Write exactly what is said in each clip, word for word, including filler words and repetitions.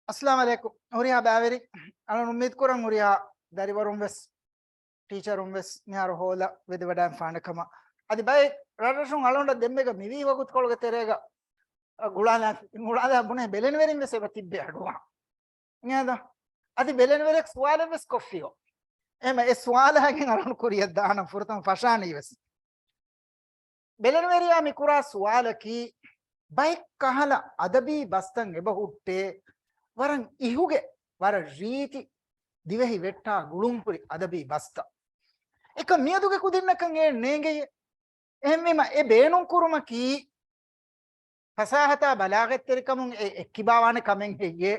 އައްސަލާމު ޢަލައިކުމް. ހުރިހާ ބައިވެރިން، އަޅުން އުއްމީދު ކުރަން ހުރިހާ ދަރިވަރުން ވެސް، ޓީޗަރުން ވެސް މިހާރު ހޯލަށް ވެދެވަޑައިން ފާނެ ކަމަށް. އަދި ބައެއް ރަށްރަށުން އަޅުންނަށް ދެންމެގަ މިވީ ވަގުތުކޮޅުގެ ތެރޭގަ ގުޅާލާ، ގުޅާލާ ބުނޭ ބެލެނިވެރިން ވެސް އެބަ ތިއްބެ އަޑުއަހަން. އިނގޭތަ؟ އަދި ބެލެނިވެރިޔަކު ސުވާލެއް ވެސް ކޮށްފިއޯ. އެހެމަ އެ ސުވާލާގެން އަޅުން ކުރިއަށް ދާނަން ފުރަތަމަ ފަށާނީ ވެސް. ބެލެނިވެރިޔާ މި ކުރާ ސުވާލަކީ، ބައެއް ކަހަލަ އަދަބީ ބަސްތައް އެބަ ހުއްޓޭ، ވަރަށް އިހުގެ، ވަރަށް ރީތި ދިވެހި ވެއްޓާ ގުޅުން ހުރި އަދަބީ ބަސްތައް. އެކަން މިއަދުގެ ކުދިންނަކަށް އެ ނޭނގެޔޭ. އެހެންވީމަ އެ ބޭނުން ކުރުމަކީ، ފަސާހަތާ ބަލާޣަތްތެރިކަމުން އެ އެއްކިބާވާނެ ކަމެއް ހެއްޔޭ؟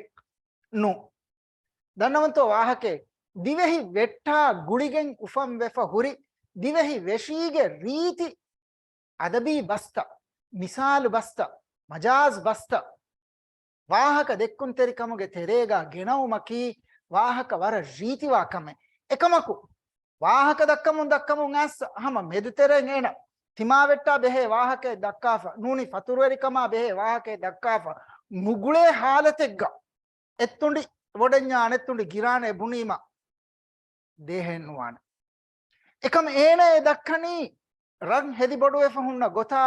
ނޫ. ދަންނަވަންތޯ ވާހަކައެއް، ދިވެހި ވެއްޓާ ގުޅިގެން އުފަންވެފަ ހުރި ދިވެހި ވެށީގެ ރީތި އަދަބީ ބަސްތައް، މިސާލު ބަސްތައް، މަޖާޒް ބަސްތައް، ވާހަކަ ދެއްކުންތެރިކަމުގެ ތެރޭގަ ގެނައުމަކީ ވާހަކަ ވަރަށް ރީތިވާ ކަމެއް. އެކަމަކު، ވާހަކަ ދައްކަމުން ދައްކަމުން އައިސް ހަމަ މެދުތެރެއިން އޭނަ ތިމާވެއްޓާ ބެހޭ ވާހަކައެއް ދައްކާފަ، ނޫނީ ފަތުރުވެރިކަމާ ބެހޭ ވާހަކައެއް ދައްކާފަ، ނުގުޅޭ ހާލަތެއްގަ އެއްތުނޑި ވޮޑެންޏާ އަނެއްތުނޑި ގިރާނެ ބުނީމަ ދޭހައެއް ނުވާނެ. އެކަމް އޭނަ އެ ދައްކަނީ ރަށް ހެދި ބޮޑުވެފަ ހުންނަ ގޮތާ،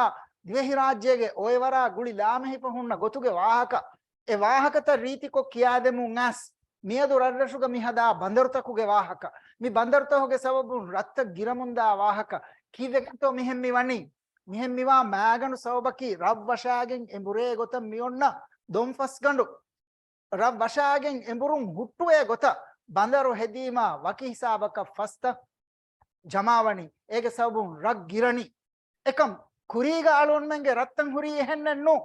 ދިވެހިރާއްޖޭގެ އޮއެވަރާ ގުޅި ލާމެހިފަ ހުންނަ ގޮތުގެ ވާހަކަ. އެ ވާހަކަތައް ރީތިކޮށް ކިޔާދެމުން އައިސް، މިއަދު ރަށްރަށުގަ މި ހަދާ ބަނދަރުތަކުގެ ވާހަކަ، މި ބަނދަރުތަކުގެ ސަބަބުން ރަށްތައް ގިރަމުންދާ ވާހަކަ، ކީއްވެގެންތޯ މިހެން މި ވަނީ؟ މިހެން މިވާ މާގަނޑު ސަބަބަކީ ރަށް ވަށާގެން އެނބުރޭ ގޮތަށް މިއޮންނަ ދޮންފަސްގަނޑު. ރަށް ވަށާގެން އެނބުރުން ހުއްޓުވޭ ގޮތަށް ބަނދަރު ހެދީމާ ވަކި ހިސާބަކަށް ފަސްތައް ޖަމާވަނީ، އޭގެ ސަބަބުން ރަށް ގިރަނީ. އެކަމް ކުރީގަ އަޅުންމެންގެ ރަށްތައް ހުރީ އެހެންނެއް ނޫ.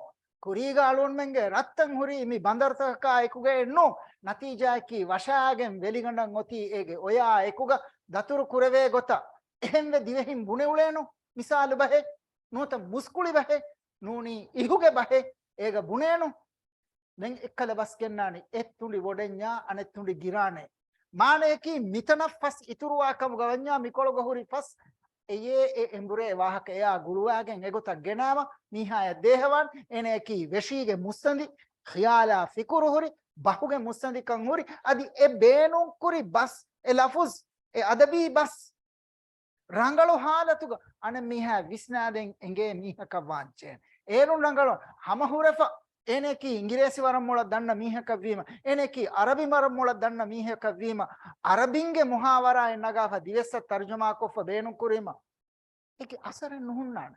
ކުރީގަ އަޅުންމެންގެ ރަށްތައް ހުރީ މި ބަނދަރުތަކަކާ އެކުގައެއް ނޫ. ނަތީޖާއަކީ ވަށާގެން ވެލިގަނޑަށް އޮތީ އޭގެ އޮޔާ އެކުގަ ދަތުރު ކުރެވޭ ގޮތަށް. އެހެންވެ ދިވެހިން ބުނެއުޅޭނު މިސާލު ބަހެއް ނުވަތަ މުސްކުޅި ބަހެއް ނޫނީ އިހުގެ ބަހެއް އޭގަ ބުނޭނު. ދެން އެއްކަލަ ބަސް ގެންނާނީ އެއް ތުނޑި ވޮޑެންޏާ އަނެއް ތުނޑި ގިރާނޭ. މާނަޔަކީ މިތަނަށް ފަސް އިތުރުވާ ކަމުގަ ވަންޏާ މިކޮޅުގަ ހުރި ފަސް އެޔޭ އެ އެނބުރޭ ވާހަކަ އެޔާ ގުޅުވާގެން އެގޮތަށް ގެނާވަ މީހާޔަށް ދޭހަވާން. އޭނަޔަކީ ވެށީގެ މުއްސަނދި، ޚިޔާލާ ފިކުރު ހުރި، ބަހުގެ މުއްސަނދިކަން ހުރި، އަދި އެ ބޭނުންކުރި ބަސް، އެ ލަފުޒް، އެ އަދަބީ ބަސް، ރަނގަޅު ހާލަތުގަ އަނެއް މީހާ ވިސްނާދޭން އެނގޭ މީހަކަށް ވާންޖެހޭނެ. އޭރުން ރަނގަޅު ހަމަހުރެފަ، އޭނައަކީ އިނގިރޭސި ވަރަށް މޮޅަށް ދަންނަ މީހަކަށް ވީމަ، އޭނައަކީ އަރަބި ވަރަށް މޮޅަށް ދަންނަ މީހަކަށް ވީމަ، އަރަބިންގެ މުހާވަރާއެއް ނަގާފަ ދިވެއްސަށް ތަރުޖަމާކޮށްފަ ބޭނުންކުރީމަ، އެކި އަސަރެއް ނުހުންނާނެ.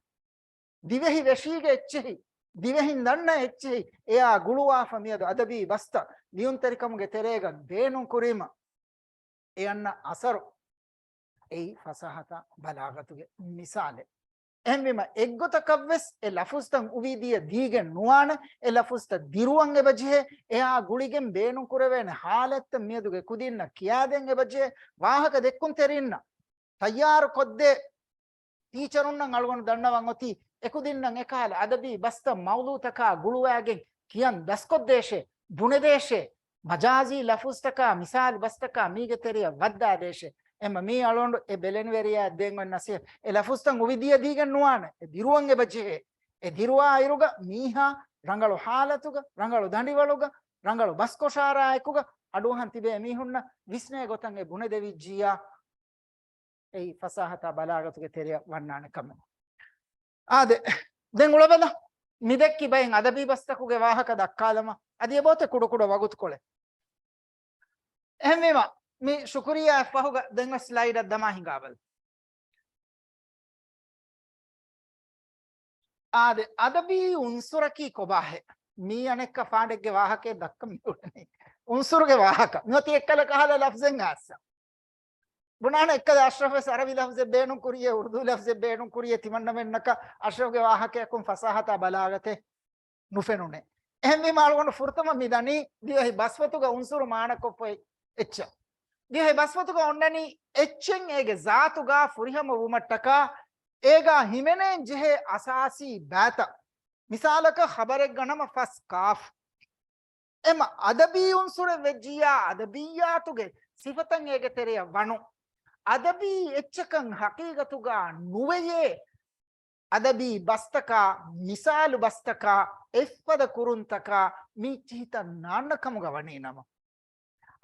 ދިވެހި ވެށީގެ އެއްޗެހި، ދިވެހިން ދަންނަ އެއްޗެހި، އެޔާ ގުޅުވާފަ މިއަދު އަދަބީ ބަސްތައް ލިޔުންތެރިކަމުގެ ތެރޭގަ ބޭނުންކުރީމަ، އެ އަންނަ އަސަރު އެއީ ފަސާހަތާ ބަލާޣަތުގެ މިސާލެއް. އެހެންވީމަ، އެއްގޮތަކަށްވެސް އެ ލަފުޒްތައް އުވިދިޔަ ދީގެން ނުވާނެ، އެ ލަފުޒްތައް ދިރުވަން އެބަޖެހޭ، އެއާ ގުޅިގެން ބޭނުންކުރެވޭނެ ހާލަތްތައް މިއަދުގެ ކުދިންނަށް ކިޔާދޭން އެބަޖެހޭ، ވާހަކަ ދެއްކުންތެރިންނަށް ތައްޔާރު ކޮށްދޭ ޓީޗަރުންނަށް އަޅުގަނޑު ދަންނަވަން އޮތީ، އެކުދިންނަށް އެކަހަލަ އަދަބީ ބަސްތައް މައުޟޫޢުތަކާ ގުޅުވާގެން ކިޔަން ދަސްކޮށްދޭށޭ، ބުނެދޭށޭ، މަޖާޒީ ލަފުޒްތަކާ، މިސާލު ބަސްތަކާ މީގެ ތެރެއަށް ވައްދާދޭށޭ. އެމަ މީ އަޅުގަނޑު އެ ބެލެނިވެރިޔާ ދޭން އޮތް ނަސޭހަތް. އެ ލަފުޒްތައް އުވިދިޔަ ދީގެން ނުވާނެ. އެ ދިރުވަން އެބަޖެހޭ. އެ ދިރުވާ އިރުގަ މީހާ ރަނގަޅު ހާލަތުގަ، ރަނގަޅު ދަނޑިވަޅުގަ، ރަނގަޅު ބަސްކޮށާރާއެކުގަ އަޑުއަހަން ތިބޭ މީހުންނަށް ވިސްނޭ ގޮތަށް އެ ބުނެދެވިއްޖިއްޔާ، އެއީ ފަސާހަތާ ބަލާޣަތުގެ ތެރެއަށް ވަންނާނެ ކަމެއް. އާދެ، ދެން އުޅެބަލަ، މި ދެއްކި ބައެއް އަދަބީ ބަސްތަކުގެ ވާހަކަ ދައްކާލަމާ، އަދި އެބައޮތޭ ކުޑަކުޑަ ވަގުތުކޮޅެއް. އެހެންވީމަ، މި ޝުކުރިއްޔާ ފަހުގަ ދެން ސްލައިޑަށް ދަމާ ހިނގާބަލަ. އާދެ، އަދަބީ އުންސުރަކީ ކޮބާހޭ؟ މީ އަނެއްކާ ފާނޑެއްގެ ވާހަކައެއް ދައްކަން މިއުޅެނީ. އުންސުރުގެ ވާހަކަ. މިއޮތީ އެއްކަލަ ކަހަލަ ލަފްޒެއް އައްސަ. ބުނާނެ އެއްކަލަ އަޝްރަފް ވެސް އަރަބި ލަފްޒެއް ބޭނުން ކުރިޔޭ، އުރުދޫ ލަފްޒެއް ބޭނުން ކުރިޔޭ، ތިމަންނަމެންނަކަށް އަޝްރަފްގެ ވާހަކަޔަކުން ފަސާހަތާ ބަލާޣަތެއް ނުފެނުނޭ. އެހެންވީމަ އަޅުގަނޑު ފުރަތަމަ މި ދަނީ ދިވެހި ބަސްފޮތުގަ އުންސުރު މާނަކޮށްފައި އެއްޗެއް. ދިވެހި ބަސްފޮތުގަ އޮންނަނީ އެއްޗެއް އޭގެ ޒާތުގަ ފުރިހަމަ ވުމަށްޓަކާ އޭގަ ހިމެނޭން ޖެހޭ އަސާސީ ބައިތައް. މިސާލަކަށް ޚަބަރެއްގަ ނަމަ ފަސް ކާފް. އެމަ އަދަބީ އުންސުރެއް ވެއްޖިއްޔާ އަދަބިއްޔާތުގެ ސިފަތައް އޭގެ ތެރެއަށް ވަނު. އަދަބީ އެއްޗަކަށް ހަޤީގަތުގަ ނުވެޔޭ. އަދަބީ ބަސްތަކާ، މިސާލު ބަސްތަކާ، އެއްފަދަ ކުރުންތަކާ މި އިއްޗިހިތަށް ނާންނަ ކަމުގަ ވަނީ ނަމަ،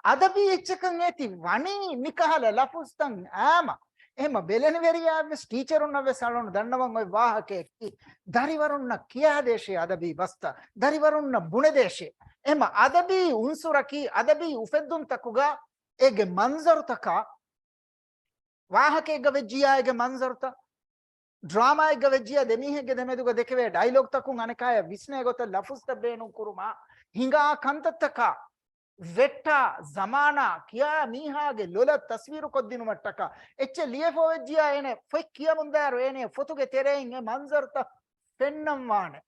އަދަބީ އެއްޗަކަށް އޭތި ވަނީ މިކަހަލަ ލަފުޒްތައް އާމަ. އެހެމަ ބެލެނިވެރިޔާ ވެސް ޓީޗަރުންނަށް ވެސް އަޅުން ދަންނަވަން އޮތް ވާހަކައަކީ، ދަރިވަރުންނަށް ކިޔާދޭށޭ އަދަބީ ބަސްތައް، ދަރިވަރުންނަށް ބުނެދޭށޭ. އެހެމަ އަދަބީ އުންސުރަކީ އަދަބީ އުފެއްދުންތަކުގަ އޭގެ މަންޒަރުތަކާ، ވާހަކައެއްގަ ވެއްޖިޔާ އޭގެ މަންޒަރުތައް، ޑްރާމާއެއްގަ ވެއްޖިޔާ ދެމީހެއްގެ ދެމެދުގަ ދެކެވޭ ޑައިލޮގްތަކުން އަނެކާޔަށް ވިސްނޭ ގޮތަށް ލަފުޒްތައް ބޭނުން ކުރުމާ، ހިނގާ ކަންތައްތަކާ، ވެއްޓާ ޒަމާނާ، ކިޔާ މީހާގެ ލޮލަށް ތަސްވީރު ކޮށްދިނުމަށްޓަކާ، އެއްޗެއް ލިޔެފަ ވެއްޖިޔާ އޭނެ ފޮތް ކިޔަމުންދާއިރު އޭނެ ފޮތުގެ ތެރެއިން އެ މަންޒަރުތައް ފެންނަންވާނެ.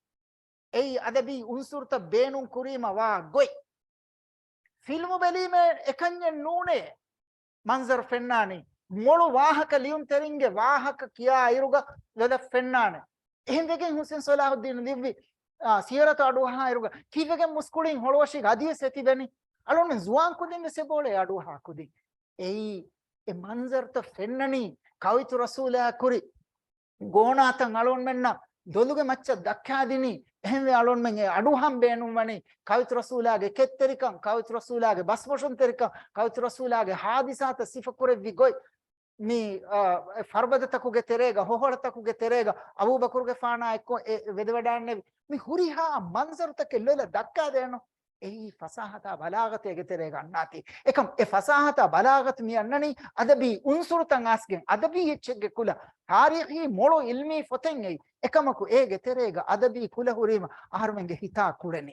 އެއީ އަދަބީ އުންސުރުތައް ބޭނުން ކުރީމަ ވާ ގޮތް. ފިލްމު ބެލީމޭ އެކަންޏެއް ނޫނޭ. މަންޒަރު ފެންނާނީ. މޮޅު ވާހަކަ ލިޔުންތެރިންގެ ވާހަކަ ކިޔާ އިރުގަ ލޮލަށް ފެންނާނެ. އެހެން ވެގެން ހުސެން ސޮލާހުއްދީން ލިއްވި، އާ، ސިޔަރަތު އަޑުއަހާ އިރުގަ ކީއްވެގެން މުސްކުޅިން ހޮޅުވަށީގަ އަދިވެސް އެތިބެނީ؟ އަޅުން ޒުވާން ކުދިން ވެސް އެބޯޅޭ އަޑުއަހާ ކުދިން. އެއީ އެ މަންޒަރުތައް ފެންނަނީ ކައުއިތު ރަސޫލާ ކުރި ގޯނާތައް އަޅުންމެންނަށް ދޮލުގެ މައްޗަށް ދައްކާދިނީ. އެހެންވެ އަޅުންމެން އެ އަޑުއަހަން ބޭނުންވަނީ ކައުއިތު ރަސޫލާގެ ކެތްތެރިކަން، ކައުއިތު ރަސޫލާގެ ބަސްމޮށުންތެރިކަން، ކައުއިތު ރަސޫލާގެ ހާދިސާތައް ސިފަކުރެއްވި ގޮތް. މި، އާ، އެ ފަރުބަދަތަކުގެ ތެރޭގަ، ހޮހޮޅަތަކުގެ ތެރޭގަ އަބޫބަކުރުގެފާނާ އެއްކޮށް އެ ވެދެވަޑައިންނެވި މި ހުރިހާ މަންޒަރުތަކެއް ލޮލަށް ދައްކާދޭނު. އެއީ ފަސާހަތާ ބަލާޣަތޭގެ ތެރޭގަ އަންނާތީ. އެކަމް އެ ފަސާހަތާ ބަލާޣަތު މި އަންނަނީ އަދަބީ އުންސުރުތައް އައިސްގެން، އަދަބީ އެއްޗެއްގެ ކުލަ، ތާރީޚީ މޮޅު އިލްމީ ފޮތެއް އެއީ. އެކަމަކު އޭގެ ތެރޭގަ އަދަބީ ކުލަ ހުރީމަ އަހަރުމެންގެ ހިތާ ކުޅެނީ.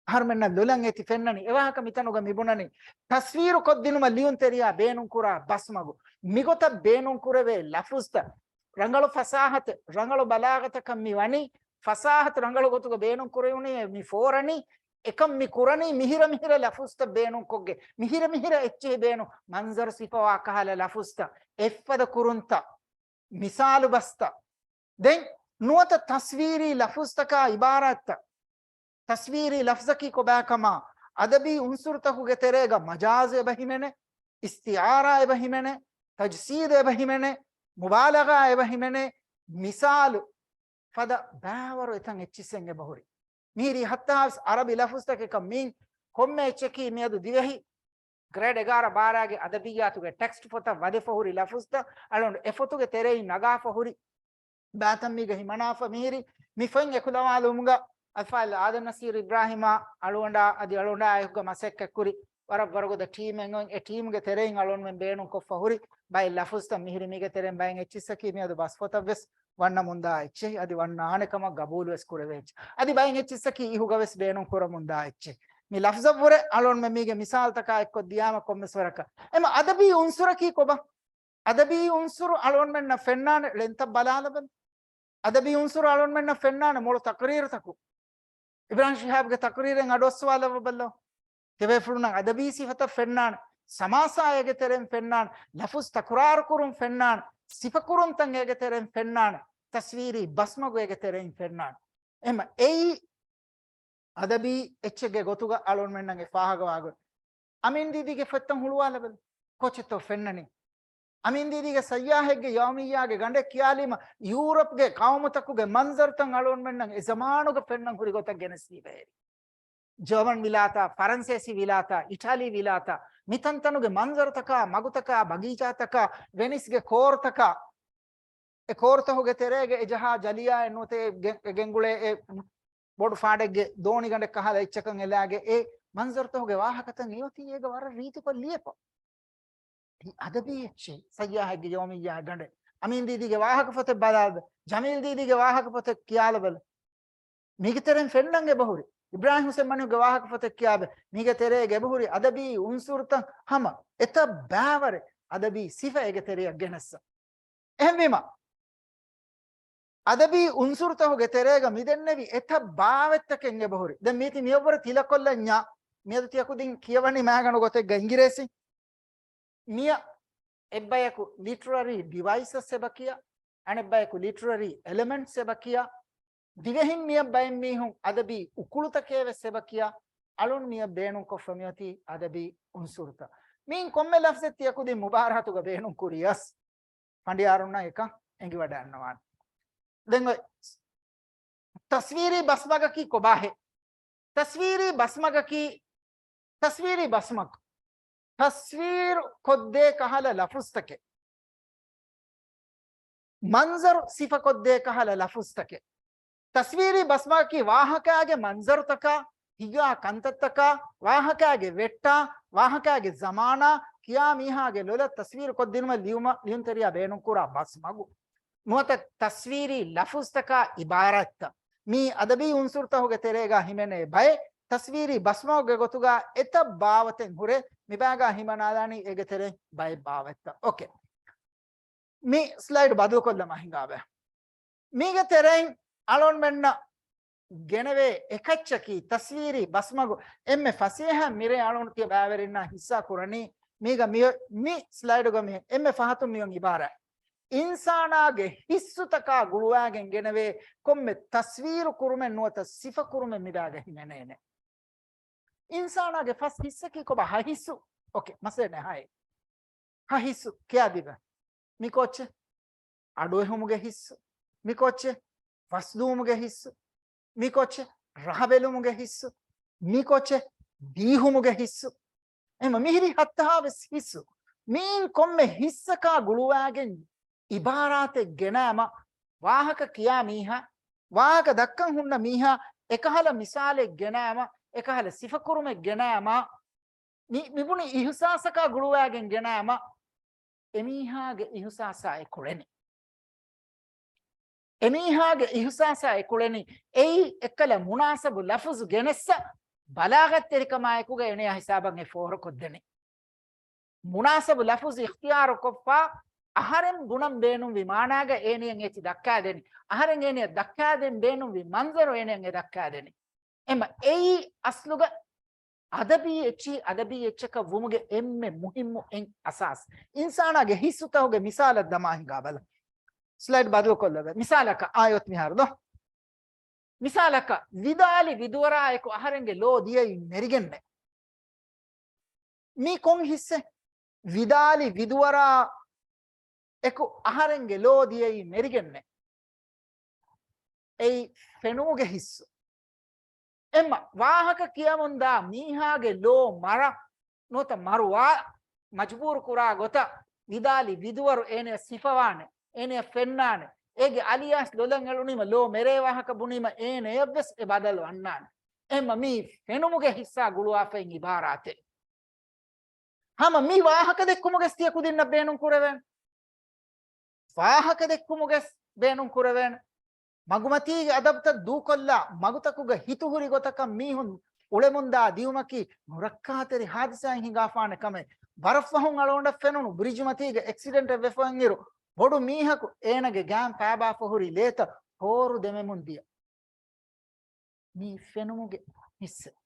އަހަރުމެންނަށް ލޮލަށް އެތި ފެންނަނީ. އެވާހަކަ މިތަނުގަ މިބުނަނީ ތަސްވީރު ކޮށްދިނުމަށް ލިޔުންތެރިޔާ ބޭނުންކުރާ ބަސްމަގު. މިގޮތަށް ބޭނުންކުރެވޭ ލަފުޒްތައް، ރަނގަޅު ފަސާހަތެއް، ރަނގަޅު ބަލާޣަތަކަށް މި ވަނީ، ފަސާހަތު ރަނގަޅު ގޮތުގަ ބޭނުން ކުރެވުނީ މި ފޯރަނީ. އެކަމް މި ކުރަނީ މިހިރަ މިހިރަ ލަފުޒްތައް ބޭނުންކޮށްގެ، މިހިރަ މިހިރަ އެއްޗެހި ބޭނުން، މަންޒަރު ސިފަވާ ކަހަލަ ލަފުޒްތައް، އެއްފަދަ ކުރުންތައް، މިސާލު ބަސްތައް. ދެން ނުވަތަ ތަސްވީރީ ލަފުޒްތަކާ އިބާރާތްތައް، ތަސްވީރީ ލަފްޒަކީ ކޮބާކަމާ، އަދަބީ އުންސުރުތަކުގެ ތެރޭގަ މަޖާޒު އެބަ ހިމެނޭ، އިސްތިޢާރާ އެބަ ހިމެނޭ، ތަޖްސީދު އެބަ ހިމެނޭ، މުބާލަޣާ އެބަ ހިމެނޭ، މިސާލު ފަދަ ބާވަރު އެތަން އެއްޗިއްސެއް އެބަހުރި. މިހިރީ ހައްތާވެސް އަރަބި ލަފުޒްތަކެއްކަން މިއިން ކޮންމެ އެއްޗަކީ މިއަދު ދިވެހި ގްރޭޑް އެގާރަ ބާރައިގެ އަދަބިއްޔާތުގެ ޓެކްސްޓް ފޮތަށް ވަދެފަ ހުރި ލަފުޒްތައް އަޅުން އެ ފޮތުގެ ތެރެއިން ނަގާފަ ހުރި ބާތަން މީގަ ހިމަނާފަ މިހިރީ މި ފޮތް އެކުލަވާލުމުގަ އަލްފާޟިލް އާދަމް ނަސީރު އިބްރާހިމާ އަޅުގަނޑާ އަދި އަޅުގަނޑާ އެކުގަ މަސައްކަތްކުރި ވަރަށް ވަރުގަދަ ޓީމެއް އޮތް. އެ ޓީމުގެ ތެރެއިން އަޅުންމެން ބޭނުންކޮށްފަ ހުރި ބައެއް ލަފުޒްތައް މިހިރީ މީގެ ތެރެއިން ބައެއް އެއްޗިއްސަކީ މިއަދު ބަސްފޮތަށް ވެސް ވަންނަމުންދާ އެއްޗެހި، އަދި ވަންނާނެ ކަމަށް ގަބޫލު ވެސް ކުރެވޭ އެއްޗެއް. އަދި ބައެއް އެއްޗިއްސަކީ އިހުގަ ވެސް ބޭނުން ކުރަމުންދާ އެއްޗެއް. މި ލަފްޒަށްވުރެ އަޅުންމެ މީގެ މިސާލުތަކާ އެއްކޮށް ދިޔާމަ ކޮންމެސް ވަރަކަށް. އެމަ އަދަބީ އުންސުރަކީ ކޮބާ؟ އަދަބީ އުންސުރު އަޅުންމެންނަށް ފެންނާނެ ޅެންތައް ބަލާލަބަލަ. އަދަބީ އުންސުރު އަޅުންމެންނަށް ފެންނާނެ މޮޅު ތަޤްރީރުތަކު. އިބްރާހިމް ޝިހާބްގެ ތަޤްރީރެއް އަޑުއައްސަވާލައްވަބަލަ. ތިބޭފުޅުންނަށް އަދަބީ ސިފަތައް ފެންނާނެ، ސަމާސާ އޭގެ ތެރެއިން ފެންނާނެ، ލަފުޒް ތަކުރާރުކުރުން ފެންނާނެ، ސިފަކުރުންތައް އޭގެ ތެރެއިން ފެންނާނެ، ތަސްވީރީ ބަސްމަގު އޭގެ ތެރެއިން ފެންނާނެ. އެމަ އެއީ އަދަބީ އެއްޗެއްގެ ގޮތުގަ އަޅުންމެންނަށް އެ ފާހަގަވާގޮތް. އަމީން ދީދީގެ ފޮތްތައް ހުޅުވާލަބަލަ. ކޯޗެއްތޯ ފެންނަނީ؟ އަމީން ދީދީގެ ސައްޔާހެއްގެ ޔައުމިއްޔާގެ ގަނޑެއް ކިޔާލީމަ، ޔޫރަޕްގެ ޤައުމުތަކުގެ މަންޒަރުތައް އަޅުންމެންނަށް އެ ޒަމާނުގަ ފެންނަން ހުރި ގޮތަށް ގެނެސްދީފައެވެ. ޖަރމަން ވިލާތާ، ފަރަންސޭސި ވިލާތާ، އިޓާލީ ވިލާތާ، މިތަންތަނުގެ މަންޒަރުތަކާ، މަގުތަކާ، ބަގީޗާތަކާ، ވެނިސްގެ ކޯރުތަކާ، އެ ކޯރުތަކުގެ ތެރޭގަ އެޖަހާ ޖަލިޔާއެއް ނުވަތަ އެ ގެ-، އެ ގެންގުޅޭ އެ ބޮޑު ފާޑެއްގެ ދޯނިގަނޑެއް ކަހަލަ އެއްޗަކަށް އެލާގެ އެ މަންޒަރުތަކުގެ ވާހަކަތައް އެއޮތީ އޭގަ ވަރަށް ރީތިކޮށް ލިޔެފަ. އަދަބީ އެއްޗެއް ސައްޔާހެއްގެ ޔައުމިއްޔާ ގަނޑެއް. އަމީން ދީދީގެ ވާހަކަފޮތެއް ބަލާލަބަލަ. ޖަމީލް ދީދީގެ ވާހަކަފޮތެއް ކިޔާލަބަލަ. މީގެ ތެރެއިން ފެންނަން އެބަހުރި. އިބްރާހިމް ހުސެން މަނިކުގެ ވާހަކަފޮތެއް ކިޔާބެ. މީގެ ތެރޭގަ އެބަހުރި އަދަބީ އުންސުރުތައް ހަމަ އެތައް ބާވަރެއް އަދަބީ ސިފަ އޭގެ ތެރެއަށް ގެނެއްސަ. އެހެންވީމަ، އަދަބީ އުންސުރުތަކުގެ ތެރޭގަ މިދެންނެވި އެތައް ބާވަތްތަކެއް އެބަހުރި. ދެން މީތި މިއަށްވުރެ ތިލަކޮށްލަންޏާ، މިއަދު ތިޔަކުދިން ކިޔަވަނީ މާގަނޑު ގޮތެއްގަ އިނގިރޭސި. މިއަށް އެއްބަޔަކު ލިޓަރަރީ ޑިވައިސަސް އެބަ ކިޔާ، އަނެއްބަޔަކު ލިޓަރަރީ އެލެމެންޓްސް އެބަ ކިޔާ، ދިވެހިން މިއަށް ބައެއް މީހުން އަދަބީ އުކުޅުތަކޭ ވެސް އެބަ ކިޔާ، އަޅުން މިއަށް ބޭނުންކޮށްފަ މިއޮތީ އަދަބީ އުންސުރުތައް. މިއިން ކޮންމެ ލަފްޒެއް ތިޔަކުދިން މުބާރާތުގަ ބޭނުން ކުރިޔަސް، ފަނޑިޔާރުންނަށް އެކަން އެނގިވަޑައިގަންނަވާނެ. ދެން އޮތް ތަސްވީރީ ބަސްމަގަކީ ކޮބާހޭ؟ ތަސްވީރީ ބަސްމަގަކީ، ތަސްވީރީ ބަސްމަގު ތަސްވީރު ކޮށްދޭ ކަހަލަ ލަފުޒްތަކެއް. މަންޒަރު ސިފަކޮށްދޭ ކަހަލަ ލަފުޒްތަކެއް. ތަސްވީރީ ބަސްމަގަކީ ވާހަކައިގެ މަންޒަރުތަކާ، ހިނގާ ކަންތައްތަކާ، ވާހަކައިގެ ވެއްޓާ، ވާހަކައިގެ ޒަމާނާ، ކިޔާ މީހާގެ ލޮލަށް ތަސްވީރު ކޮށްދިނުމަށް ލިޔުމަށް، ލިޔުންތެރިޔާ ބޭނުންކުރާ ބަސްމަގު. ނުވަތަ ތަސްވީރީ ލަފުޒްތަކާ އިބާރާތްތައް. މީ އަދަބީ އުންސުރުތަކުގެ ތެރޭގަ ހިމެނޭ ބައެއް. ތަސްވީރީ ބަސްމަގުގެ ގޮތުގަ އެތައް ބާވަތެއް ހުރޭ، މިބައިގަ ހިމަނާލާނީ އޭގެ ތެރެއިން ބައެއް ބާވަތްތައް. އޯކޭ. މި ސްލައިޑް ބަދަލުކޮށްލަމާ ހިނގާބަ. މީގެ ތެރެއިން އަޅުގަނޑުމެންނަށް ގެނެވޭ އެކައްޗަކީ ތަސްވީރީ ބަސްމަގު. އެންމެ ފަސޭހަ މިރޭ އަޅުގަނޑު ތިޔަ ބައިވެރިންނާ ހިއްސާ ކުރަނީ މީގަ މި، މި ސްލައިޑުގަ މި އެންމެ ފަހަތުން މިއޮން އިބާރާތް. އިންސާނާގެ ހިއްސުތަކާ ގުޅުވާގެން ގެނެވޭ ކޮންމެ ތަސްވީރު ކުރުމެއް ނުވަތަ ސިފަ ކުރުމެއް މިބައިގަ ހިމެނޭނެ. އިންސާނާގެ ފަސް ހިއްސަކީ ކޮބާ؟ ހަ ހިއްސު. އޯކޭ، މަސައްކަތް ހައެއް. ހަ ހިއްސު ކިޔާދީބަ. މި ކޯއްޗެއް؟ އަޑުއެހުމުގެ ހިއްސު. މި ކޯއްޗެއް؟ ފަސްދުވުމުގެ ހިއްސު. މި ކޯއްޗެއް؟ ރަހަ ބެލުމުގެ ހިއްސު. މި ކޯއްޗެއް؟ ދީހުމުގެ ހިއްސު. އެހެންމަ މިހިރީ ހައްތަހާވެސް ހިއްސު. މިއިން ކޮންމެ ހިއްސަކާ ގުޅުވާގެން އިބާރާތެއް ގެނައިމަ، ވާހަކަ ކިޔާ މީހާ، ވާހަކަ ދައްކަން ހުންނަ މީހާ، އެކަހަލަ މިސާލެއް ގެނައިމަ، އެކަހަލަ ސިފަކުރުމެއް ގެނައިމަ، މި، މިބުނި އިހުސާސަކާ ގުޅުވާގެން ގެނައިމަ، އެމީހާގެ އިހުސާސާ އެކުޅެނީ. އެމީހާގެ އިހުސާސާ އެކުޅެނީ. އެއީ އެއްކަލަ މުނާސަބު ލަފުޒު ގެނެއްސަ ބަލާޣަތްތެރިކަމާއެކުގަ އޭނަޔާ ހިސާބަށް އެ ފޯރުކޮށްދެނީ. މުނާސަބު ލަފުޒު އިޚްތިޔާރުކޮށްފަ، އަހަރެން ބުނަން ބޭނުންވި މާނާގަ އޭނިއަށް އޭތި ދައްކާދެނީ. އަހަރެން އޭނިއަށް ދައްކާދޭން ބޭނުންވި މަންޒަރު އޭނިއަށް އެ ދައްކާދެނީ. އެމަ އެއީ އަސްލުގަ އަދަބީ އެއްޗިހި އަދަބީ އެއްޗަކަށް ވުމުގެ އެންމެ މުހިއްމު އެއް އަސާސް. އިންސާނާގެ ހިއްސުތަކުގެ މިސާލަށް ދަމާ ހިނގާބަލަ. ސްލައިޑް ބަދަލުކޮށްލަބަ. މިސާލަކަށް އާޔަތު މިހާރު ދޯ. މިސާލަކަށް، ވިދާލި ވިދުވަރާ އެކު އަހަރެންގެ ލޯ ދިޔައީ ނެރިގެންނެ. މީ ކޮން ހިއްސެއް؟ ވިދާލި ވިދުވަރާ އެކު އަހަރެންގެ ލޯ ދިޔައީ ނެރިގެންނެ. އެއީ ފެނުމުގެ ހިއްސު. އެމަ ވާހަކަ ކިޔަމުންދާ މީހާގެ ލޯ މަރަ ނުވަތަ މަރުވާ މަޖުބޫރު ކުރާ ގޮތަށް ވިދާލި ވިދުވަރު އޭނެއަށް ސިފަވާނެ، އޭނެއަށް ފެންނާނެ. އޭގެ އަލިޔާސް ލޮލަށް އެޅުނީމަ، ލޯ މެރޭ ވާހަކަ ބުނީމަ އޭނެއަށްވެސް އެ ބަދަލު އަންނާނެ. އެމަ މީ ފެނުމުގެ ހިއްސާ ގުޅުވާފައި އިބާރާތެއް. ހަމަ މި ވާހަކަ ދެއްކުމުގެސް ތިޔަ ކުދިންނަށް ބޭނުން ކުރެވޭނެ. ވާހަކަ ދެއްކުމުގެސް ބޭނުން ކުރެވޭނެ. މަގުމަތީގެ އަދަބުތައް ދޫކޮށްލާ، މަގުތަކުގަ ހިތުހުރި ގޮތަކަށް މީހުން އުޅެމުންދާ ދިޔުމަކީ ނުރައްކާތެރި ހާދިސާއެއް ހިނގާފާނެ ކަމެއް. ވަރަށްފަހުން އަޅުގަނޑަށް ފެނުނު ބްރިޖުމަތީގެ އެކްސިޑެންޓެއް ވެފައިންއިރު، ބޮޑު މީހަކު އޭނަގެ ގާތް ފައިބާފަ ހުރި ލޭތައް ހޯރު ދެމެމުން ދިޔަ. މީ ފެނުމުގެ ހިއްސެއް.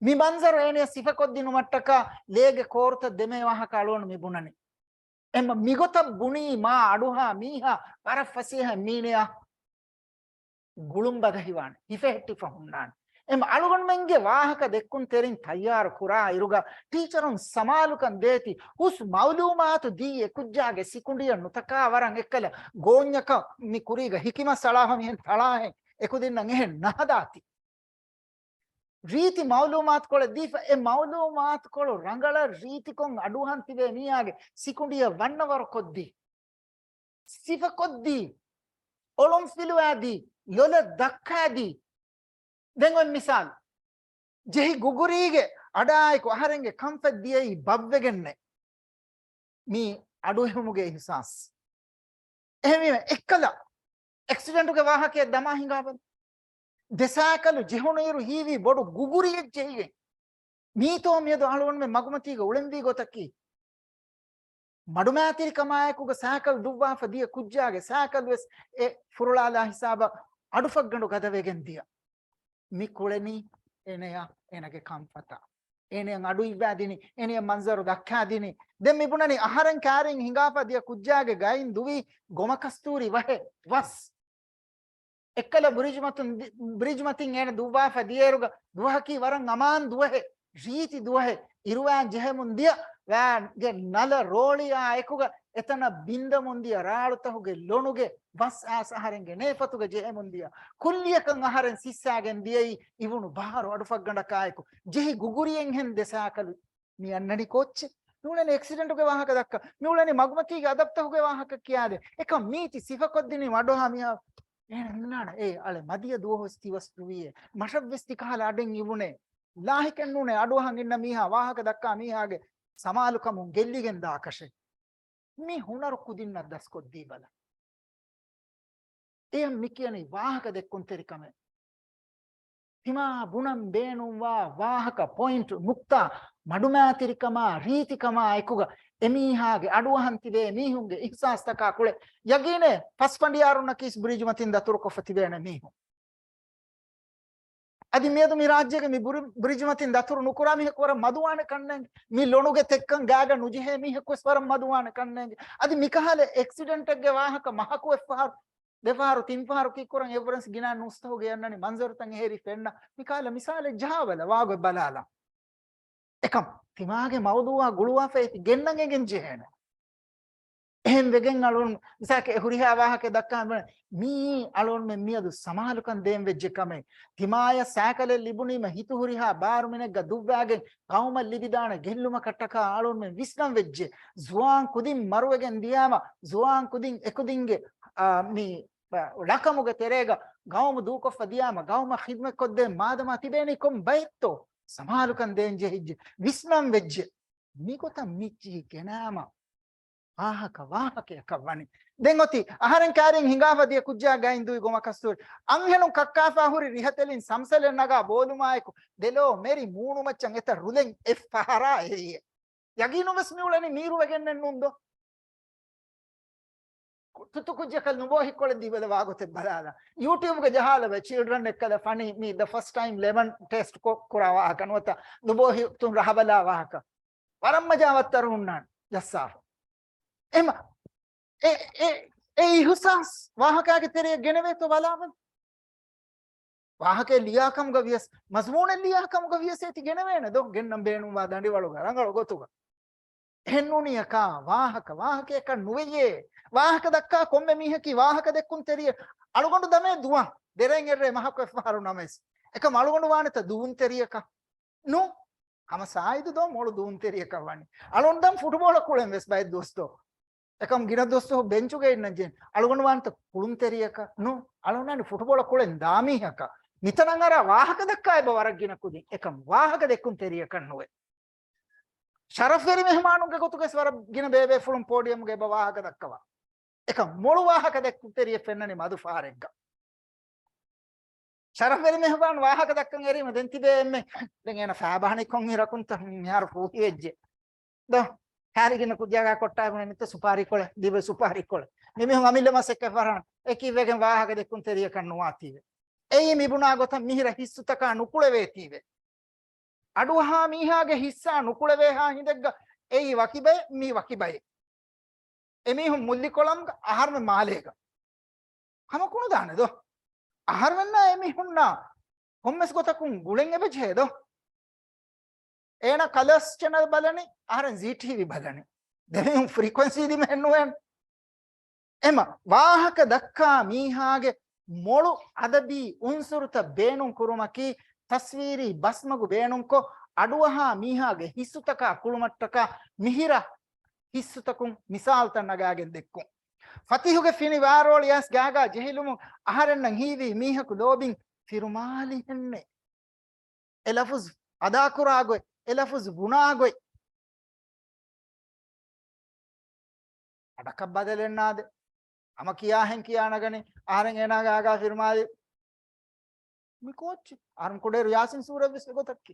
މި މަންޒަރު އޭނެ ސިފަކޮށްދިނުމަށްޓަކާ ލޭގެ ކޯރުތައް ދެމޭ ވާހަކަ އަޅުގަނޑު މި ބުނަނީ. އެމަ މިގޮތަށް ބުނީ މާ އަޑުހާ މީހާ ވަރަށް ފަސޭހަ މީނެއާ ގުޅުން ބަދަހިވާނެ، ހިފެހެއްޓިފަ ހުންނާނެ. އެމަ އަޅުގަނޑުމެންގެ ވާހަކަ ދެއްކުން ތެރިން ތައްޔާރު ކުރާ އިރުގަ ޓީޗަރުން ސަމާލުކަން ދޭތި، ހުސް މައުލޫމާތު ދީ އެކުއްޖާގެ ސިކުނޑިއަށް ނުތަކާ ވަރަށް އެއްކަލަ ގޯންޏަކަށް މި ކުރީގަ ހިކިމަ ސަޅާފަ މިހެން ތަޅާހެން އެކުދިންނަށް އެހެން ނަހަދާތި. ރީތި މައުލޫމާތުކޮޅެއް ދީފަ، އެ މައުލޫމާތުކޮޅު ރަނގަޅަށް ރީތިކޮށް އަޑުއަހަން ތިބޭ މީހާގެ ސިކުނޑިއަށް ވަންނަވަރު ކޮށްދީ، ސިފަކޮށްދީ، އޮޅުންފިލުވާދީ، ލޮލަށް ދައްކާދީ. ދެން އޮތް މިސާލު، ޖެހި ގުގުރީގެ އަޑާއެކު އަހަރެންގެ ކަންފަތް ދިޔައީ ބައްވެގެންނޭ. މީ އަޑުއެހުމުގެ އިހުސާސް. އެހެންވީމަ އެއްކަލަ އެކްސިޑެންޓުގެ ވާހަކައެއް ދަމާ ހިނގާބަލަ. ދެ ސައިކަލު ޖެހުނުއިރު ހީވީ ބޮޑު ގުގުރިއެއް ޖެހިގެން. މީތޯ މިއަދު އަޅުގަނޑުމެން މަގުމަތީގަ އުޅެންވީ ގޮތަކީ؟ މަޑުމައިތިރިކަމާއެކުގަ ސައިކަލް ދުއްވާފަ ދިޔަ ކުއްޖާގެ ސައިކަލްވެސް އެ ފުރޮޅާލާ ހިސާބަށް އަޑުފައްގަނޑު ގަދަވެގެން ދިޔަ. މި ކުޅެނީ އޭނަޔާ އޭނަގެ ކަންފަތާ. އޭނަޔަށް އަޑު އިއްވާދިނީ، އޭނަޔަށް މަންޒަރު ދައްކާދިނީ. ދެން މިބުނަނީ އަހަރެން ކާރިން ހިނގާފަ ދިޔަ ކުއްޖާގެ ގައިން ދުވީ ގޮމަކަސްތޫރި ވަހެއް ވަސް. އެއްކަލަ ބުރިޖުމަތުން ދި-، ބުރިޖުމަތިން އޭނަ ދުއްވާފަ ދިޔައިރުގަ ދުވަހަކީ ވަރަށް އަމާން ދުވަހެއް، ރީތި ދުވަހެއް، އިރުވާން ޖެހެމުން ދިޔަ ވާގެ ނަލަ ރޯޅިއާ އެކުގަ އެތަނަށް ބިންދަމުން ދިޔަ ރާޅުތަހުގެ ލޮނުގެ ބަސް އައިސް އަހަރެންގެ ނޭފަތުގަ ޖެހެމުން ދިޔަ ކުއްލިއަކަށް އަހަރެން ސިއްސާގެން ދިޔައީ އިވުނު ބާރު އަޑުފަށްގަނޑަކާއެކު ޖެހި ގުގުރިއެއްހެން ދެ ސައިކަލު. މި އަންނަނީ ކޯއްޗެއް؟ މި އުޅެނީ އެކްސިޑެންޓުގެ ވާހަކަ ދައްކަ. މި އުޅެނީ މަގުމަތީގެ އަދަބުތަހުގެ ވާހަކަ ކިޔާދޭ. އެކަން މީތި ސިފަކޮށްދިނީ އަޑުއަހާ މީހާ. އޭނަ ހުންނާނެ އޭ އަޅެ މަދިޔަ ދުވަހުސް ތިވަސް ދުވިއޭ. މަށަށްވެސް ތިކަހަލަ އަޑެއް އިވުނޭ. ލާހިކެއް ނޫނޭ އަޑުއަހަން އިންނަ މީހާ ވާހަކަ ދައްކާ މީހާގެ ސަމާލުކަމުން ގެއްލިގެން ދާކަށެއް. މި ހުނަރު ކުދިންނަށް ދަސްކޮށްދީބަލަ. އެޔަށް މިކިޔަނީ ވާހަކަ ދެއްކުންތެރިކަމެއް. ތިމާ ބުނަން ބޭނުންވާ ވާހަކަ، ޕޮއިންޓް، ނުކްތާ، މަޑުމައިތިރިކަމާ، ރީތިކަމާ އެކުގަ އެމީހާގެ އަޑުއަހަން ތިބޭ މީހުންގެ އިހްސާސްތަކާ ކުޅެ ޔަގީނޭ ފަސް ފަނޑިޔާރުންނަކީސް ބްރިޖުމަތިން ދަތުރުކޮށްފަ ތިބޭނެ މީހުން. އަދި މިއަދު މި ރާއްޖޭގެ މި ބުރި-، ބްރިޖުމަތިން ދަތުރު ނުކުރާ މީހަކު ވަރަށް މަދުވާނެ ކަންނޭނގެ. މި ލޮނުގެ ތެއްކަން ގާގަ ނުޖެހޭ މީހަކުވެސް ވަރަށް މަދުވާނެ ކަންނޭނގެ. އަދި މިކަހަލަ އެކްސިޑެންޓެއްގެ ވާހަކަ މަހަކު އެއްފަހަރު ދެފަހަރު ތިންފަހަރު ކީއްކުރަން އެއްވަރަންސް ގިނަ ނޫސްތަހުގެ އަންނަނި މަންޒަރުތައް އެހެރި ފެންނަ. މިކަހަލަ މިސާލެއް ޖަހާބަލަ ވާގޮތް ބަލާލަ. އެކަމް ތިމާގެ މައުޟޫއާ ގުޅުވާފައި ތި ގެންނަން އެގެން ޖެހޭނެ. އެހެން ވެގެން އަޅުން މިސާކެ ހުރިހާ ވާހަކަ ދައްކާ މި އަޅުންމެން މިއަދު ސަމާލުކަން ދޭން ވެއްޖެ ކަމެއް. ތިމާޔަށް ސައިކަލެއް ލިބުނީމަ ހިތު ހުރިހާ ބާރުމިނެއްގަ ދުއްވާގެން ގައުމަށް ލިބިދާނެ ގެއްލުމަކަށްޓަކާ އަޅުންމެން ވިސްނަން ވެއްޖެ. ޒުވާން ކުދިން މަރުވެގެން ދިޔާމަ ޒުވާން ކުދިން އެކުދިންގެ، އާ، މި ޅަކަމުގެ ތެރޭގަ ގައުމު ދޫކޮށްފަ ދިޔާމަ ގައުމަށް ޚިދްމަތްކޮށްދޭން މާދަމާ ތިބޭނީ ކޮން ބައެއްތޯ؟ ސަމާލުކަން ދޭން ޖެހިއްޖެ، ވިސްނަން ވެއްޖެ. މިގޮތަށް މިއްޗިހި ގެނާމަ ވާހަކަ ވާހަކަޔަކަށް ވަނީ. ދެން އޮތީ އަހަރެން ކައިރިން ހިނގާފަ ދިޔަ ކުއްޖާ ގައިން ދޫއި ގޮމަ ކަސްތޫރި. އަންހެނުން ކައްކާފާ ހުރި ރިހަތެލިން ސަމްސެލެއް ނަގާ ބޯލުމާއެކު ދެލޯ މެރި މޫނުމައްޗަށް އެތައް ރުލެއް އެއްފަހަރާ އެއީ. ޔަގީނުން ވެސް މިއުޅެނީ މީރުވެގެންނެއް ނޫން ދޯ؟ ތުތު ކުއްޖަކަށް ނުބޯ ހިއްކޮޅެއް ދީބަލަ ވާގޮތެއް ބަލާލަ. ޔޫޓިއުބްގަ ޖަހާލަބަ ޗިލްޑްރަން އެއްކަލަ ފަނީ މީ ދަ ފަސްޓް ޓައިމް ލެމަން ޓޭސްޓް ކޮ-، ކުރާ ވާހަކަ ނުވަތަ ނުބޯ ހިތުން ރަހަބަލާ ވާހަކަ. ވަރަށް މަޖާ ވައްތަރު ހުންނާނެ ޖައްސާފަ. އެމަ، އެ، އެ، އެ އިހުސާސް ވާހަކާގެ ތެރެއަށް ގެނެވޭތޯ ބަލާބަލަ. ވާހަކައެއް ލިޔާކަމުގަ ވިޔަސް، މަޒުމޫނެއް ލިޔާކަމުގަ ވިޔަސް އޭތި ގެނެވޭނެ ދޯ، ގެންނަން ބޭނުންވާ ދަނޑިވަޅުގަ ރަނގަޅު ގޮތުގަ. އެހެންނޫނިއަކާ ވާހަކަ، ވާހަކަޔަކަށް ނުވެޔޭ. ވާހަކަ ދައްކާ ކޮންމެ މީހަކީ ވާހަކަ ދެއްކުން ތެރިއެއް. އަޅުގަނޑު ދަމޭ ދުވަން. ދެރޭން އެއްރޭ މަހަކު އެއްފަހަރު ނަމަވެސް. އެކަމް އަޅުގަނޑު ވާނެތަ ދުވުން ތެރިއަކަށް؟ ނޫ. ހަމަ ސާއިދު ދޯ މޮޅު ދުވުން ތެރިއަކަށް ވަނީ. އަޅުގަނޑު ދަން ފުޓުބޯޅަ ކުޅެން ވެސް ބައެއް ދުވަސް ދޯ. އެކަމް ގިނަ ދުވަސް ދޯ ބެންޗުގަ އިންނަން ޖެހެން. އަޅުގަނޑު ވާނެތަ ކުޅުން ތެރިއަކަށް؟ ނޫ. އަޅުގަނޑު ވާނީ ފުޓުބޯޅަ ކުޅެން ދާ މީހަކަށް. މިތަނަށް އަރާ ވާހަކަ ދައްކާ އެބަ ވަރަށް ގިނަ ކުދިން. އެކަމް ވާހަކަ ދެއްކުން ތެރިއަކަށް ނުވޭ. ޝަރަފްވެރި މެހުމާނުންގެ ގޮތުގަސް ވަރަށް ގިނަ ބޭބޭފުޅުން ޕޯޑިއަމްގަ އެބަ ވާހަކަ ދައްކަވާ. އެކަމް މޮޅު ވާހަކަ ދެއްކުންތެރިއެއް ފެންނަނީ މަދު ފަހަރެއްގަ. ޝަރަފްވެރި މެހުމާނު ވާހަކަ ދައްކަން އެރީމަ ދެން ތިބޭ އެންމެ. ދެން އޭނަ ފައިބަހަނި ކޮން އިރަކުންތަ މިހާރު ފޫހިވެއްޖެ. ދޯ، ހާރިގިނަ ކުއްޖާގާ ކޮއްޓާ ބުނެ ނިތަ ސުޕާރީ ކޮޅެ، ދިބެ ސުޕާރީ ކޮޅެ. މި މީހުން އަމިއްލަ މަސައްކަތް ފަރާން. އެކީ ވެގެން ވާހަކަ ދެއްކުން ތެރިއަކަށް ނުވާތީވެ. އެއީ މި ބުނާ ގޮތަށް މިހިރަ ހިއްސުތަކާ ނުކުޅެވޭތީވެ. އަޑުއަހާ މީހާގެ ހިއްސާ ނުކުޅެވޭހާ ހިނދެއްގަ އެއީ ވަކި ބައެއް، މީ ވަކި ބައެއް. އެމީހުން މުއްލިކޮޅަމުގަ އަހަރުމެން މާލޭގަ. ހަމަ ކުނުދާނެ ދޯ؟ އަހަރުމެންނާ އެމީހުންނާ ކޮންމެސް ގޮތަކުން ގުޅެން އެބަޖެހޭ ދޯ؟ އޭނަ ކަލާސް ޗެނަލް ބަލަނީ، އަހަރެން ޒީ ޓީވީ ބަލަނީ. ދެމީހުން ފްރީކުއެންސީ ދިމަހެއް ނުވޭނެ. އެމަ ވާހަކަ ދައްކާ މީހާގެ މޮޅު އަދަބީ އުންސުރުތައް ބޭނުން ކުރުމަކީ، ތަސްވީރީ ބަސްމަގު ބޭނުންކޮށް، އަޑުއަހާ މީހާގެ ހިއްސުތަކާ ކުޅުމަށްޓަކާ މިހިރަ ހިއްސުތަކުން މިސާލުތައް ނަގާގެން ދެއްކުން. ފަތިހުގެ ފިނި ވާރޯޅި އައިސް ގާގާ ޖެހިލުމުން އަހަރެންނަށް ހީވީ މީހަކު ލޯބިން ފިރުމާލިހެންނޭ. އެ ލަފުޒު އަދާކުރާ ގޮތް، އެ ލަފުޒު ބުނާ ގޮތް. އަޑަކަށް ބަދަލެއް ނާދެ. ހަމަ ކިޔާހެން ކިޔާ ނަގަނީ. އަހަރެން އޭނާގެ އާގާ ފިރުމާލި. މި ކޯއްޗެއް؟ އަހަރެން ކުޑައިރު ޔާސިން ސޫރަތް ވެސް އެގޮތަކީ.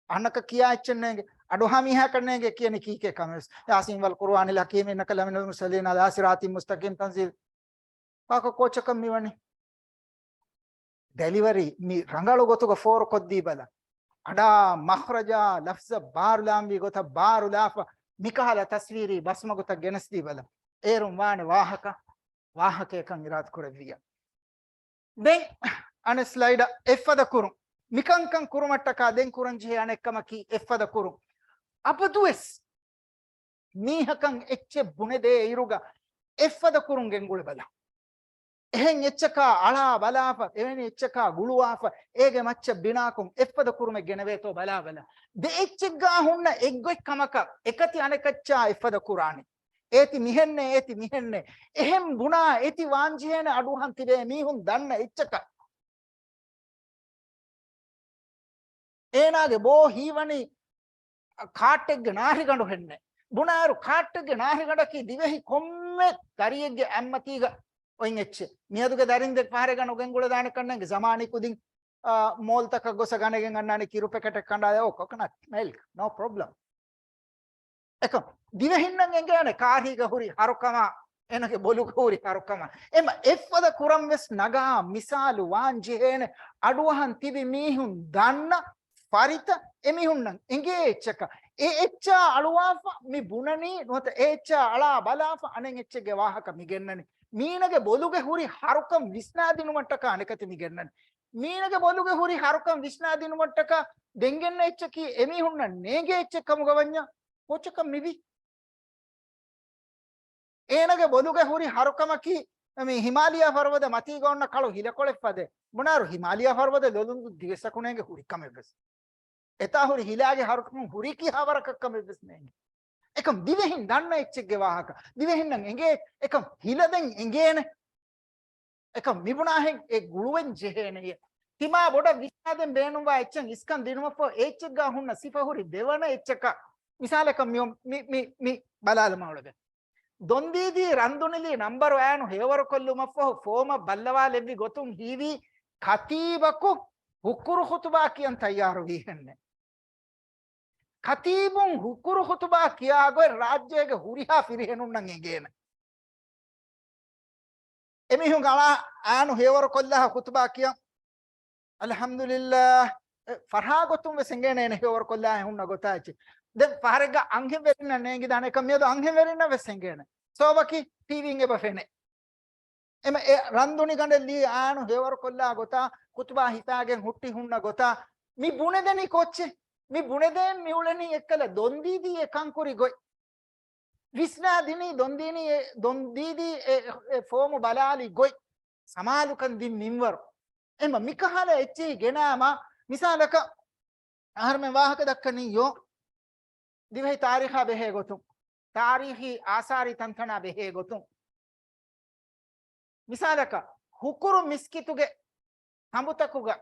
އަހަންނަކަށް ކިޔާ އެއްޗެއް ނޭނގެ. އަޑުއަހާ މީހާކަށް ނޭނގެ ކިޔަނީ ކީކޭ ކަމެއް ވެސް. ياسين والقرآن الحكيم إنك لمن المرسلين على صراط مستقيم تنزيل. ކާކު ކޯއްޗަކަށް މިވަނީ؟ ޑެލިވަރީ މި ރަނގަޅު ގޮތުގަ ފޯރުކޮށްދީބަލަ. އަޑާ މަޚްރަޖާ ލަފްޒަށް ބާރުލާންވީ ގޮތަށް ބާރުލާފަ، މިކަހަލަ ތަސްވީރީ ބަސްމަގުތައް ގެނެސްދީބަލަ. އޭރުން ވާނެ ވާހަކަ، ވާހަކަޔަކަށް އިރާދަކުރެއްވިއްޔާ. ދެން އަނެއް ސްލައިޑަށް އެއްފަދަ ކުރުން. މިކަންކަން ކުރުމަށްޓަކާ ދެން ކުރަންޖެހޭ އަނެއްކަމަކީ އެއްފަދަ ކުރުން. އަބަދުވެސް މީހަކަށް އެއްޗެއް ބުނެދޭ އިރުގަ އެއްފަދަ ކުރުން ގެންގުޅެބަލަ. އެހެން އެއްޗަކާ އަޅާ ބަލާފަ، އެވެނި އެއްޗަކާ ގުޅުވާފަ، އޭގެ މައްޗަށް ބިނާކޮށް އެއްފަދަ ކުރުމެއް ގެނެވޭތޯ ބަލާބަލަ. ދެ އެއްޗެއްގާ ހުންނަ އެއްގޮތް ކަމަކަށް އެކަތި އަނެކައްޗާ އެއްފަދަ ކުރާނެ. އޭތި މިހެންނޭ، އޭތި މިހެންނޭ. އެހެން ބުނާ އޭތި ވާންޖެހޭނެ އަޑުއަހަން ތިބޭ މީހުން ދަންނަ އެއްޗަކަށް. އޭނާގެ ބޯ ހީވަނީ ކާއްޓެއްގެ ނާހިގަނޑު ހެންނެ. ބުނާއިރު ކާއްޓެއްގެ ނާހިގަނޑަކީ ދިވެހި ކޮންމެ ދަރިއެއްގެ އަތްމަތީގަ އޮތް އެއްޗެއް. މިއަދުގެ ދަރިން ދެ ފަހަރެއްގަ ނުގެންގުޅެދާނެ ކަންނޭނގެ ޒަމާނީ ކުދިން، އާ، މޯލްތަކަށް ގޮސް ގަނެގެން އަންނާނެ ކިރު ޕެކެޓެއް ކަނޑާލާ، އޯ، ކޮކޮނަޓް މިލްކް، ނޯ ޕްރޮބްލަމް. އެކަމް ދިވެހިންނަށް އެނގޭނެ ކާރީގަ ހުރި ހަރުކަމާ، އޭނަގެ ބޮލުގަ ހުރި ހަރުކަމާ. އެމަ އެއްފަދަ ކުރަން ވެސް ނަގާ މިސާލު ވާން ޖެހޭނެ. އަޑުއަހަން ތިބި މީހުން ދަންނަ ފަރިތަ އެމީހުންނަށް އެނގޭ އެއްޗަކަށް. އެ އެއްޗާ އަޅުވާފަ މި ބުނަނީ ނުވަތަ އެ އެއްޗާ އަޅާ ބަލާފަ އަނެއް އެއްޗެއްގެ ވާހަކަ މި ގެންނަނީ. މީނަގެ ބޮލުގެ ހުރި ހަރުކަން ވިސްނާދިނުމަށްޓަކާ އަނެކަތި މި ގެންނަނީ. މީނަގެ ބޮލުގެ ހުރި ހަރުކަން ވިސްނާދިނުމަށްޓަކާ ދެންގެންނަ އެއްޗަކީ އެމީހުންނަށް ނޭނގޭ އެއްޗެއް ކަމުގަވަންޏާ ކޯޗަކަށް މިވީ. އޭނަގެ ބޮލުގެ ހުރި ހަރުކަމަކީ މި ހިމާލިޔާ ފަރުބަދަ މަތީގަ އޮންނަ ކަޅު ހިލަކޮޅެއް ފަދަ. ބުނާއިރު ހިމާލިޔާ ފަރުބަދަ ލޮލުން ދިވެއްސަކު ނޭނގެ ހުރި ކަމެއް ވެސް. އެތާ ހުރި ހިލާގެ ހަރުކަމުން ހުރީ ކިހާ ވަރަކަށް ކަމެއް ވެސް ނޭނގެ. އެކަމް ދިވެހިން ދަންނަ އެއްޗެއްގެ ވާހަކަ. ދިވެހިންނަށް އެނގޭ އެކަމް ހިލަދެން އެނގޭނެ. އެކަމް މިބުނާހެން އެ ގުޅުވެން ޖެހޭނެޔޭ. ތިމާ ބޮޑަށް ވިސްނާދޭން ބޭނުންވާ އެއްޗެއް އިސްކަން ދިނުމަށްފަހު އެ އެއްޗެއްގާ ހުންނަ ސިފަ ހުރި ދެވަނަ އެއްޗަކަށް މިސާލަކަށް މި، މި، މި، މި ބަލާލަމާ އުޅެވޭ. ދޮންދީދީ ރަންދުނިލީ ނަންބަރު އާނު ހެޔޮވަރުކޮށްލުމަށްފަހު ފޯމަށް ބައްލަވާލެއްވި ގޮތުން ހީވީ ކަތީބަކު ހުކުރު ޚުތުބާ ކިޔަން ތައްޔާރުވީހެންނެއް. ކަތީބުން ހުކުރު ޚުތުބާ ކިޔާ ގޮތް ރާއްޖޭގެ ހުރިހާ ފިރިހެނުންނަށް އެނގޭނެ. އެމީހުން އަޅާ އާނު ހެޔޮވަރުކޮށްލާ ޚުތުބާ ކިޔަން. އަލްޙަމްދުލިއްލާހް. އެ ފަރާގޮތުން ވެސް އެނގޭނެ އޭނަ ހެޔޮވަރުކޮށްލާ ހުންނަ ގޮތާ އެއްޗެއް. ދެން ފަހަރެއްގަ އަންހެންވެރިންނަށް ނޭނގިދާނެ ކަމަށް މިއަދު އަންހެންވެރިންނަށް ވެސް އެނގޭނެ. ސޯބަކީ ޓީވީން އެބަ ފެނޭ. އެމަ އެ ރަންދުނި ގަނޑެއް ލީ އާނު ހެޔޮވަރުކޮށްލާ ގޮތާ، ޚުތުބާ ހިފާގެން ހުއްޓި ހުންނަ ގޮތާ، މި ބުނެދެނީ ކޯއްޗެއް؟ މި ބުނެދޭން މިއުޅެނީ އެއްކަލަ ދޮންދީދީ އެ ކަންކުރި ގޮތް. ވިސްނާ ދިނީ ދޮންދީނީ އެ، ދޮންދީދީ އެ، އެ ފޯމު ބަލާލި ގޮތް. ސަމާލުކަން ދިން މިންވަރު. އެމަ މިކަހަލަ އެއްޗެހި ގެނާމަ، މިސާލަކަށް އަހަރުމެން ވާހަކަ ދައްކަނީ ޔޯ، ދިވެހި ތާރީޚާ ބެހޭ ގޮތުން، ތާރީޚީ އާސާރީ ތަންތަނާ ބެހޭ ގޮތުން. މިސާލަކަށް، ހުކުރު މިސްކިތުގެ ތަނބުތަކުގަ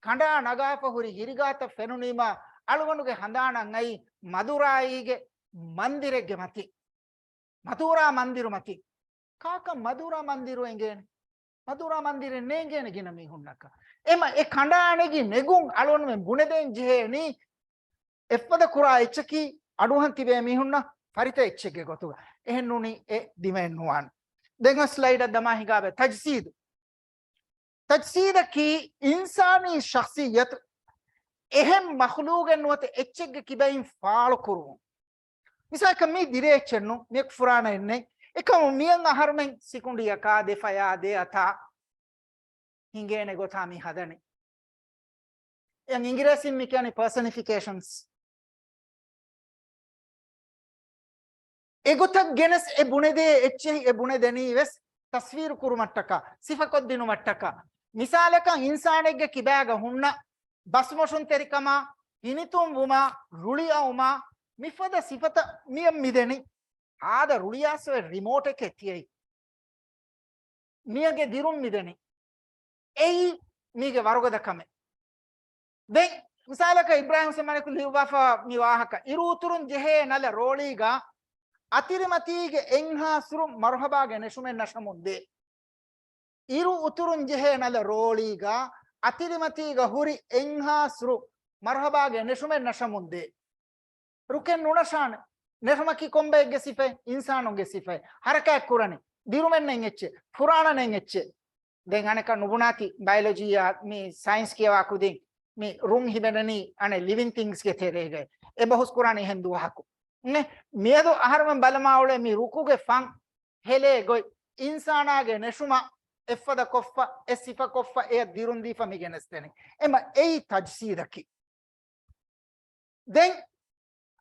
ކަނޑާ ނަގާފަ ހުރި ހިރިގާތައް ފެނުނީމާ، އަޅުގަނޑުގެ ހަނދާނަށް އައީ މަދުރާއީގެ މަންދިރެއްގެ މަތިން. މަދޫރާ މަންދިރު މަތިން. ކާކަށް މަދޫރާ މަންދިރު އެނގޭނެ؟ މަދޫރާ މަންދިރެއް ނޭނގޭނެ ގިނަ މީހުންނަކަށް. އެމަ އެ ކަނޑާ ނެގި ނެގުން އަޅުގަނޑުމެން ބުނެދޭން ޖެހޭނީ އެއްފަދަ ކުރާ އެއްޗަކީ އަޑުއަހަން ތިބޭ މީހުންނަށް ފަރިތަ އެއްޗެއްގެ ގޮތުގަ. އެހެން ނޫނީ އެ ދިމައެއް ނުވާނެ. ދެން އޮތް ސްލައިޑަށް ދަމާ ހިނގާބެ ތަޖްސީދު. ތަޖްސީދަކީ އިންސާނީ ޝަޚްޞިއްޔަތު އެހެން މަޚްލޫގެއް ނުވަތަ އެއްޗެއްގެ ކިބައިން ފާޅު ކުރުވުން. މިސާލަކަށް މީ ދިރޭއްޗެއްނު، މިއަކު ފުރާނައެއްނެއް. އެކަމު މިއަން އަހަރުމެން ސިކުނޑިއަކާ، ދެ ފަޔާ، ދެ އަތާ ހިނގޭނެ ގޮތާ މި ހަދަނީ. އެއަށް އިނގިރޭސިން މި ކިޔަނީ ޕާސަނިފިކޭޝަންސް. އެގޮތަށް ގެނެސް އެ ބުނެދޭ އެއްޗެހި އެ ބުނެދެނީ ވެސް ތަސްވީރު ކުރުމަށްޓަކާ، ސިފަކޮށްދިނުމަށްޓަކާ. މިސާލަކަށް އިންސާނެއްގެ ކިބާގަ ހުންނަ ބަސްމޮށުންތެރިކަމާ، ހިނިތުންވުމާ، ރުޅިއައުމާ، މިފަދަ ސިފަތައް މިއަށް މިދެނީ. ހާދަ ރުޅިއައިސް ރިމޯޓެކޭ ތިޔައީ. މިއަގެ ދިރުން މިދެނީ. އެއީ މީގެ ވަރުގަދަ ކަމެއް. ދެން މިސާލަކަށް އިބްރާހިމް ސަމާނިކު ލިޔުއްވާފަ މި ވާހަކަ، އިރު އުތުރުން ޖެހޭ ނަލަ ރޯޅީގަ އަތިރިމަތީގެ އެއްހާސްރު މަރުހަބާގެ ނެށުމެއް ނަށަމުން ދޭ. އިރު އުތުރުން ޖެހޭ ނަލަ ރޯޅީގަ އަތިރިމަތީގަ ހުރި އެއްހާސްރު މަރުހަބާގެ ނެށުމެއް ނަށަމުން ދޭ. ރުކެއް ނުނަށާނެ. ނެށުމަކީ ކޮންބައެއްގެ ސިފައެއް؟ އިންސާނުންގެ ސިފައެއް. ހަރަކާތް ކުރަނީ. ދިރުމެއް ނެތް އެއްޗެއް. ފުރާނަ ނެތް އެއްޗެއް. ދެން އަނެކަށް ނުބުނާތި ބަޔޮލޮޖީއާ މި ސައިންސް ކިޔަވާ ކުދިން މި ރުން ހިމެނެނީ އަނެއް ލިވިން ތިންގްސްގެ ތެރޭގައި. އެ ބަހުސް ކުރާނީ އެހެން ދުވަހަކު. ނެ، މިއަދު އަހަރުމެން ބަލަމާ އުޅޭ މި ރުކުގެ ފަން ހެލޭ ގޮތް، އިންސާނާގެ ނެށުމަށް އެއްފަދަ ކޮށްފަ، އެ ސިފަ ކޮށްފަ، އެއަށް ދިރުން ދީފަ މި ގެނެސްދެނީ. އެމަ އެއީ ތަޖްސީދަކީ. ދެން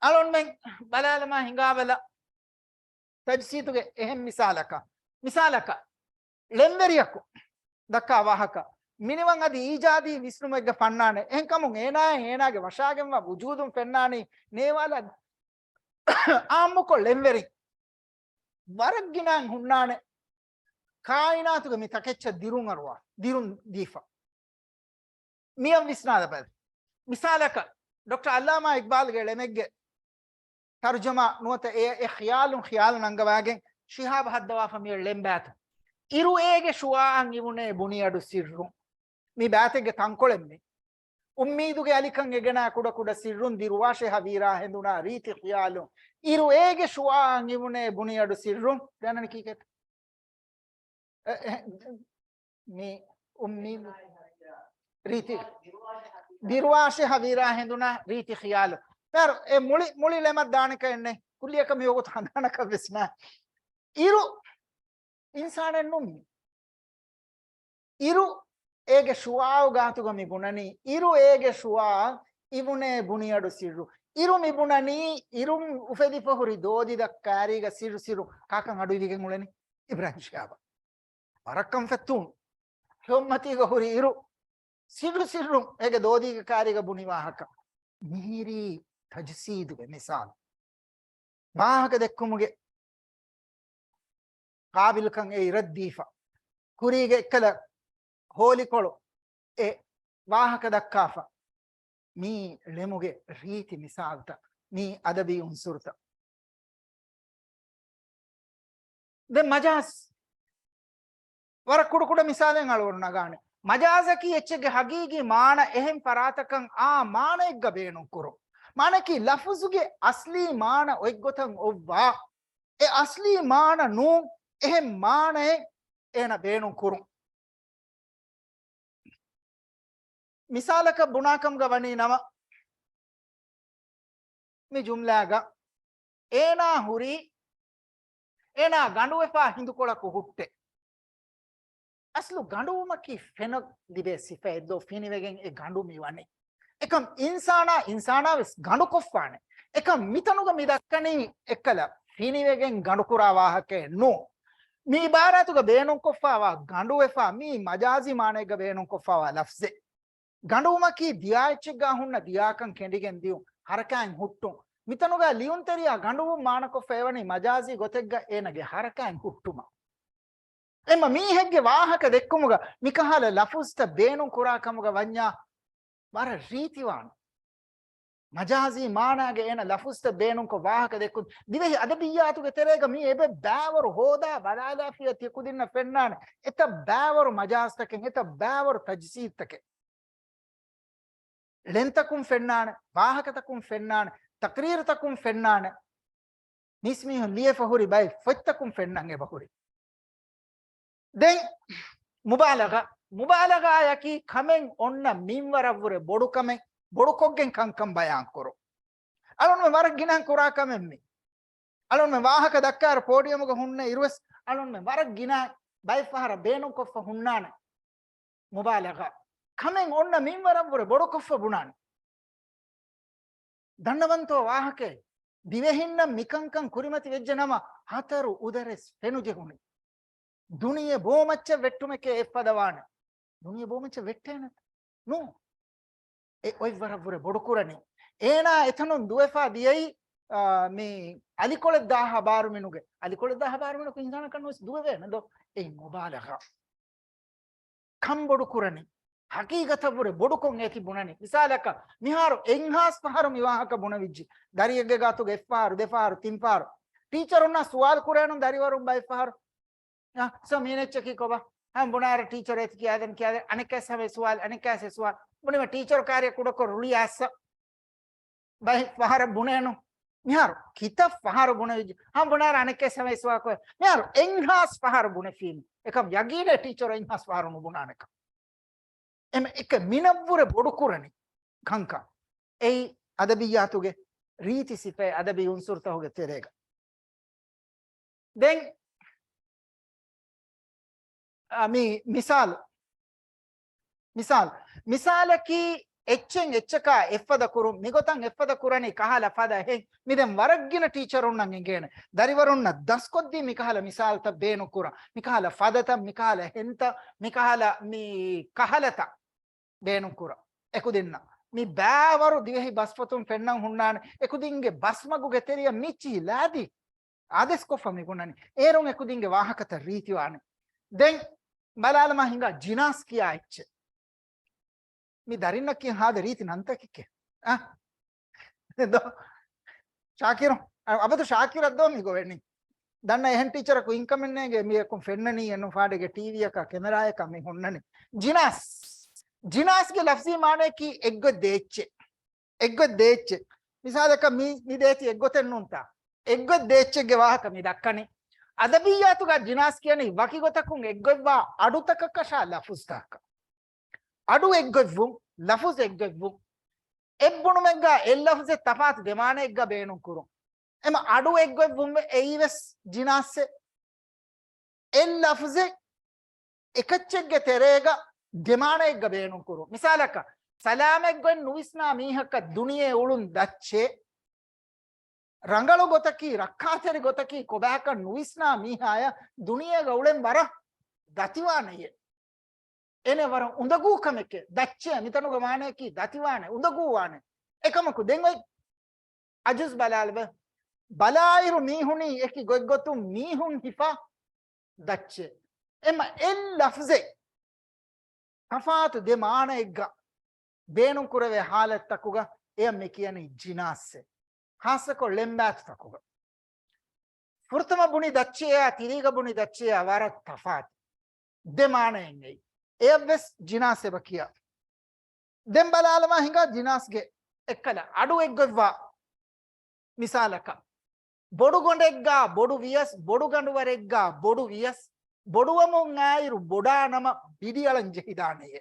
އަޅުންމެން ބަލާލަމާ ހިނގާބަލަ، ތަޖްސީދުގެ އެހެން މިސާލަކަށް، މިސާލަކަށް، ޅެންވެރިޔަކު ދައްކާ ވާހަކަ މިނިވަން އަދި އީޖާދީ ވިސްނުމެއްގަ ފަންނާނެ. އެހެންކަމުން އޭނާއަށް އޭނާގެ ވަށާގެންވާ ވުޖޫދުން ފެންނާނީ ނޭވާލާ އާއްމުކޮށް ޅެންވެރިން. ވަރަށް ގިނައިން ހުންނާނެ ކާއިނާތުގެ މި ތަކެއްޗަށް ދިރުން އަރުވާ، ދިރުން ދީފަ. މިއަށް ވިސްނާލަބަލަ. މިސާލަކަށް، ޑޮކްޓަރ ޢައްލާމާ އިޤްބާލްގެ ޅެމެއްގެ ތަރުޖަމާ ނުވަތަ އެ، އެ ޚިޔާލުން ޚިޔާލު ނަންގަވާގެން ޝިހާބް ހައްދަވާފަ މިއޮތް ޅެންބާތު. އިރު އޭގެ ޝުޢާޢަށް އިވުނޭ ބުނިއަޑު ސިއްރުން. މި ބާތެއްގެ ތަންކޮޅެއް މި. އުއްމީދުގެ އަލިކަން އެގެނާ ކުޑަކުޑަ ސިއްރުން ދިރުވާށޭ ހަވީރާ ހެނދުނާ ރީތި ޚިޔާލުން. އިރު އޭގެ ޝުޢާޢަށް އިވުނޭ ބުނިއަޑު ސިއްރުން. ދަންނަނީ ކީކޭތަ؟ އެ، އެ، މި އުއްމީދު ރީތި ދިރުވާށޭ ހަވީރާ ހެނދުނާ ރީތި ޚިޔާލު. ތަރު އެ މުޅި، މުޅި ޅެމަށް ދާނެކަން އެއްނެ. ކުއްލިއަކަށް މި ވަގުތު ހަނދާނަކަށް ވެސް ނާ. އިރު އިންސާނެއް ނޫން މި. އިރު އޭގެ ޝުޢާޢު ގާތުގަ މި ބުނަނީ، އިރު އޭގެ ޝުޢާޢަށް އިވުނޭ ބުނިއަޑު ސިއްރު. އިރު މި ބުނަނީ، އިރުން އުފެދިފަ ހުރި ދޯދި ދައްކާރީގަ ސިއްރު ސިއްރު. ކާކަށް އަޑު އިވިގެން އުޅެނީ؟ އިބްރާހިމް ޝިހާބަށް. ވަރަށް ކަންފަތް ތޫނު. ހެޔޮއްމަތީގަ ހުރި އިރު ސިއްރު ސިއްރުން އޭގެ ދޯދީގެ ކާރީގަ ބުނި ވާހަކަ. މިހިރީ ތަޖްސީދުގެ މިސާލު. ވާހަކަ ދެއްކުމުގެ ޤާބިލުކަން އެ އިރަށްދީފަ، ކުރީގެ އެއްކަލަ ހޯލިކޮޅު އެ ވާހަކަ ދައްކާފަ، މީ ޅެމުގެ ރީތި މިސާލުތައް، މީ އަދަބީ އުންސުރުތައް. ދެން މަޖާޒް. ވަރަށް ކުޑަކުޑަ މިސާލެއް އަޅުގަނޑު ނަގާނެ. މަޖާޒަކީ އެއްޗެއްގެ ހަގީގީ މާނަ އެހެން ފަރާތަކަށް އާ މާނައެއްގަ ބޭނުން ކުރުން. މާނައަކީ ލަފުޒުގެ އަސްލީ މާނަ އޮތްގޮތަށް އޮއްވާ، އެ އަސްލީ މާނަ ނޫން އެހެން މާނައެއް އޭނަ ބޭނުން ކުރުން. މިސާލަކަށް ބުނާކަމުގަ ވަނީ ނަމަ، މި ޖުމްލާގަ އޭނާ ހުރީ، އޭނާ ގަނޑުވެފާ ހިނދުކޮޅަކު ހުއްޓެ. އަސްލު ގަނޑުވުމަކީ ފެނަށް ލިބޭ ސިފައެއް ދޯ، ފިނިވެގެން އެ ގަނޑު މި ވަނީ. އެކަމް އިންސާނާ، އިންސާނާ ވެސް ގަނޑުކޮށްފާނެ. އެކަމް މިތަނުގަ މި ދައްކަނީ އެއްކަލަ ފިނިވެގެން ގަނޑުކުރާ ވާހަކައެއް ނޫން. މި އިބާރާތުގަ ބޭނުންކޮށްފާވާ ގަނޑުވެފާ މީ މަޖާޒީ މާނައެއްގަ ބޭނުންކޮށްފާވާ ލަފްޒެއް. ގަނޑުވުމަކީ ދިޔާ އެއްޗެއްގާ ހުންނަ ދިޔާކަން ކެނޑިގެން ދިޔުން، ހަރަކާތް ހުއްޓުން. މިތަނުގަ ލިޔުންތެރިޔާ ގަނޑުވުން މާނަކޮށްފަ އެވަނީ މަޖާޒީ ގޮތެއްގަ އޭނަގެ ހަރަކާތް ހުއްޓުމަށް. އެމަ މީހެއްގެ ވާހަކަ ދެއްކުމުގަ މިކަހަލަ ލަފުޒްތައް ބޭނުން ކުރާ ކަމުގަ ވަންޏާ ވަރަށް ރީތިވާނެ. މަޖާޒީ މާނާގެ އޭނަ ލަފުޒްތައް ބޭނުންކޮށް ވާހަކަ ދެއްކުން. ދިވެހި އަދަބިއްޔާތުގެ ތެރޭގަ މީ އެބަ ބައިވަރު ހޯދާ ބަލާލާފިޔަ ތިޔަ ކުދިންނަށް ފެންނާނެ. އެތައް ބައިވަރު މަޖާޒްތަކެއް، އެތައް ބައިވަރު ތަޖްސީދްތަކެއް. ޅެންތަކުން ފެންނާނެ، ވާހަކަތަކުން ފެންނާނެ، ތަޤްރީރުތަކުން ފެންނާނެ. މީސްމީހުން ލިޔެފަ ހުރި ބައެއް ފޮތްތަކުން ފެންނަން އެބަ ހުރި. ދެން މުބާލަޣާ. މުބާލަޣާއަކީ ކަމެއް އޮންނަ މިންވަރަށްވުރެ ބޮޑު ކަމެއް، ބޮޑުކޮށްގެން ކަންކަން ބަޔާން ކުރުން. އަޅުންމެ ވަރަށް ގިނަ ކުރާ ކަމެއް މި. އަޅުންމެ ވާހަކަ ދައްކާއިރު ޕޯޑިއަމުގަ ހުންނަ އިރުވެސް އަޅުންމެ ވަރަށް ގިނަ ބައެއް ފަހަރަށް ބޭނުންކޮށްފަ ހުންނާނެ. މުބާލަޣާ. ކަމެއް އޮންނަ މިންވަރަށްވުރެ ބޮޑުކޮށްފަ ބުނާނެ. ދަންނަވަންތޯ ވާހަކައެއް. ދިވެހިންނަށް މިކަންކަން ކުރިމަތި ވެއްޖެ ނަމަ، ހަތަރު އުދަރެސް ފެނުޖެހުނީ. ދުނިޔެ ބޯމައްޗަށް ވެއްޓުމެކޭ އެއްފަދަވާނެ. ދުނިޔެ ބޯމައްޗަށް ވެއްޓޭނެތަ؟ ނޫ. އެ އޮތްވަރަށްވުރެ ބޮޑުކުރަނީ. އޭނާ އެތަނުން ދުވެފާ ދިޔައީ، އާ، މި އަލިކޮޅެއް ދާ ހަބާރު މިނުގެ. އަލިކޮޅެއް ދާ ހަބާރު މިނުގެ އިންސާނަކަށް ނުވެސް ދުވެވޭނެ ދޯ. އެއީ މުބާލަޣާ. ކަންބޮޑުކުރަނީ. ހަގީގަތަށްވުރެ ބޮޑުކޮށް އޭތި ބުނަނީ. މިސާލަކަށް، މިހާރު އެއްހާސް ފަހަރު މި ވާހަކަ ބުނެވިއްޖެ. ދަރިއެއްގެ ގާތުގަ އެއްފަހަރު، ދެފަހަރު، ތިންފަހަރު. ޓީޗަރުންނާ ސުވާލު ކުރޭނު ދަރިވަރުން ބައެއްފަހަރު. އާ، ސަރ، މީނައްޗަކީ ކޮބާ؟ ހަމަ ބުނާއިރު ޓީޗަރު އޭތި ކިޔާދެން، ކިޔާދެން، އަނެއްކާސް ހަމަ ސުވާލު، އަނެއްކާސް ސުވާލު. ބުނީމަ ޓީޗަރު ކާރިއަށް ކުޑަކޮށް ރުޅި އައްސަ. ބައެއް ފަހަރަށް ބުނޭނު. މިހާރު ކިތައް ފަހަރު ބުނެވިއްޖެ. ހަމަ ބުނާއިރު އަނެއްކާސް ހަމަ ސުވާލު ކޮށް. މިހާރު އެއްހާސް ފަހަރު ބުނެފީމު. އެކަމް ޔަގީނޭ ޓީޗަރު އެއްހާސް ފަހަރު ނުބުނާނެކަން. އެމަ އެކަ މިނަށްވުރެ ބޮޑުކުރަނީ ކަންކަން. އެއީ އަދަބިއްޔާތުގެ ރީތި ސިފައެއް އަދަބީ އުންސުރުތަކުގެ ތެރޭގަ. ދެން، އަ، މި މިސާލު، މިސާލު، މިސާލަކީ އެއްޗެއް އެއްޗަކާ އެއްފަދަ ކުރުން، މިގޮތަށް އެއްފަދަ ކުރަނީ ކަހަލަ ފަދަ އެހެން. މި ދެން ވަރަށް ގިނަ ޓީޗަރުންނަށް އެނގޭނެ. ދަރިވަރުންނަށް ދަސްކޮށްދީ މިކަހަލަ މިސާލުތައް ބޭނުން ކުރަން. މިކަހަލަ ފަދަތައް، މިކަހަލަ އެހެންތައް، މިކަހަލަ މި ކަހަލަތައް ބޭނުން ކުރަން. އެކުދިންނަށް މި ބައިވަރު ދިވެހި ބަސްފޮތުން ފެންނަން ހުންނާނެ. އެކުދިންގެ ބަސްމަގުގެ ތެރެއަށް މިއްޗިހި ލާދީ އާދޭސްކޮށްފަ މި ބުނަނީ. އޭރުން އެކުދިންގެ ވާހަކަތައް ރީތިވާނެ. ދެން ބަލާލަމާ ހިނގާ ޖިނާސް ކިޔާ އެއްޗެއް. މި ދަރިންނަށް ކިޔަން ހާދަ ރީތި ނަންތަކެކޭ. އަ؟ ދޯ؟ ޝާކިރު؟ އަ، އަބަދު ޝާކިރަށް ދޯ މި ގޮވެނީ؟ ދަންނަ އެހެން ޓީޗަރަކު އިންކަމެއް ނޭނގެ މި އެކުން ފެންނަނީ އެންނު ފާޑެގެ ޓީވީއަކާ ކެމެރާއަކާ މި ހުންނަނީ. ޖިނާސް. ޖިނާސްގެ ލަފްޒީ މާނަޔަކީ އެއްގޮތް ދޭއްޗެއް. އެއްގޮތް ދޭއްޗެއް. މިސާލަކަށް މި، މި ދޭތި އެއްގޮތެއް ނޫންތާ؟ އެއްގޮތް ދޭއްޗެއްގެ ވާހަކަ މި ދައްކަނީ. އަދަބިއްޔާތުގަ ޖިނާސް ކިޔަނީ ވަކި ގޮތަކުން އެއްގޮތްވާ އަޑުތަކަކަށާ ލަފުޒްތަކަށް. އަޑު އެއްގޮތްވުން، ލަފުޒް އެއްގޮތްވުން. އެއްބުނުމެއްގަ އެއްލަފުޒެއް ތަފާތު ދެމާނައެއްގަ ބޭނުންކުރުން. އެމަ އަޑު އެއްގޮތްވުން އެއީވެސް ޖިނާސްއެއް. އެއްލަފުޒެއް އެކައްޗެއްގެ ތެރޭގަ ދެމާނައެއްގަ ބޭނުންކުރުން. މިސާލަކަށް، ސަލާމަތްގޮތް ނުވިސްނާ މީހަކަށް ދުނިޔެ އުޅުން ދައްޗޭ. ރަނގަޅު ގޮތަކީ، ރައްކާތެރި ގޮތަކީ ކޮބާކަށް ނުވިސްނާ މީހާޔަށް ދުނިޔޭގަ އުޅެން ވަރަށް ދަތިވާނެޔޭ. އޭނަ ވަރަށް އުނދަގޫ ކަމެކޭ. ދައްޗޭ މިތަނުގަ މާނަޔަކީ ދަތިވާނެ، އުނދަގޫވާނެ. އެކަމަކު ދެން އޮތް އަޖުޒް ބަލާލަބަ. ބަލާއިރު މީހުނީ އެކި ގޮތްގޮތުން މީހުން ހިފާ ދައްޗޭ. އެމަ އެއް ލަފްޒެއް ތަފާތު ދެ މާނައެއްގަ ބޭނުން ކުރެވޭ ހާލަތްތަކުގަ އެޔަށް މި ކިޔަނީ ޖިނާސްއޭ. ޚާއްޞަކޮށް ޅެންބާތުތަކުގަ. ފުރަތަމަ ބުނި ދައްޗެއާ ތިރީގަ ބުނި ދައްޗެއާ ވަރަށް ތަފާތު. ދެ މާނައެއް އެއީ. އެޔަށްވެސް ޖިނާސް އެބަ ކިޔާ. ދެން ބަލާލަމާ ހިނގާ ޖިނާސްގެ އެއްކަލަ އަޑު އެއްގޮތްވާ މިސާލަކަށް، ބޮޑު ގޮނޑެއްގާ ބޮޑު ވިޔަސް، ބޮޑު ގަނޑުވަރެއްގާ ބޮޑު ވިޔަސް، ބޮޑުވަމުން އާއިރު ބޮޑާ ނަމަ ބިޑިއަޅަން ޖެހިދާނެޔޭ.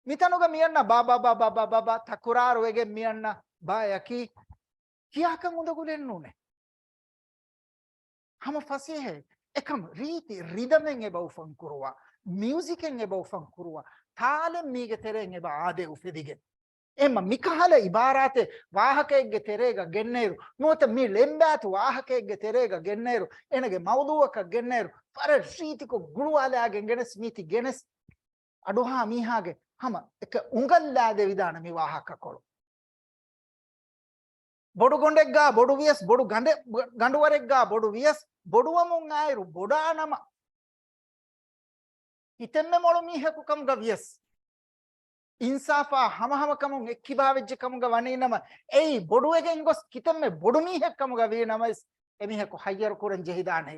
މިތަނުގަ މިއަންނަ ބާ ބާ ބާ ތަކުރާރުވެގެން މިއަންނަ ބާޔަކީ ކިޔާކަށް އުނދަގުލެއް ނޫނޭ. ހަމަ ފަސޭހައެއް. އެކަމް ރީތި ރިދަމެއް އެބަ އުފަން ކުރުވާ، މިއުޒިކެއް އެބަ އުފަން ކުރުވާ، ތާލެއް މީގެ ތެރެއިން އެބަ އާދޭ އުފެދިގެން. އެމަ މިކަހަލަ އިބާރާތެއް ވާހަކައެއްގެ ތެރޭގަ ގެންނައިރު، ނުވަތަ މި ޅެންބާތު ވާހަކައެއްގެ ތެރޭގަ ގެންނައިރު، އޭނަގެ މައުޟޫއަކަށް ގެންނައިރު، ވަރަށް ރީތިކޮށް ގުޅުވާލާގެން ގެނެސް މީތި ގެނެސް އަޑުއަހާ މީހާގެ ހަމަ އެކަ އުނގަންލާދެވިދާނެ މި ވާހަކަކޮޅު. ބޮޑު ގޮނޑެއްގާ ބޮޑު ވިޔަސް، ބޮޑު ގަނޑެ-، ގަނޑުވަރެއްގާ ބޮޑު ވިޔަސް، ބޮޑުވަމުން އާއިރު ބޮޑާ ނަމަ، ކިތަންމެ މޮޅު މީހަކު ކަމުގަ ވިޔަސް، އިންސާފާ ހަމަހަމަކަމުން އެއްކިބާވެއްޖެ ކަމުގަ ވަނީ ނަމަ، އެއީ ބޮޑުވެގެން ގޮސް ކިތަންމެ ބޮޑު މީހެއް ކަމުގަ ވީ ނަމަވެސް، އެމީހަކު ހައްޔަރު ކުރަން ޖެހިދާނެ.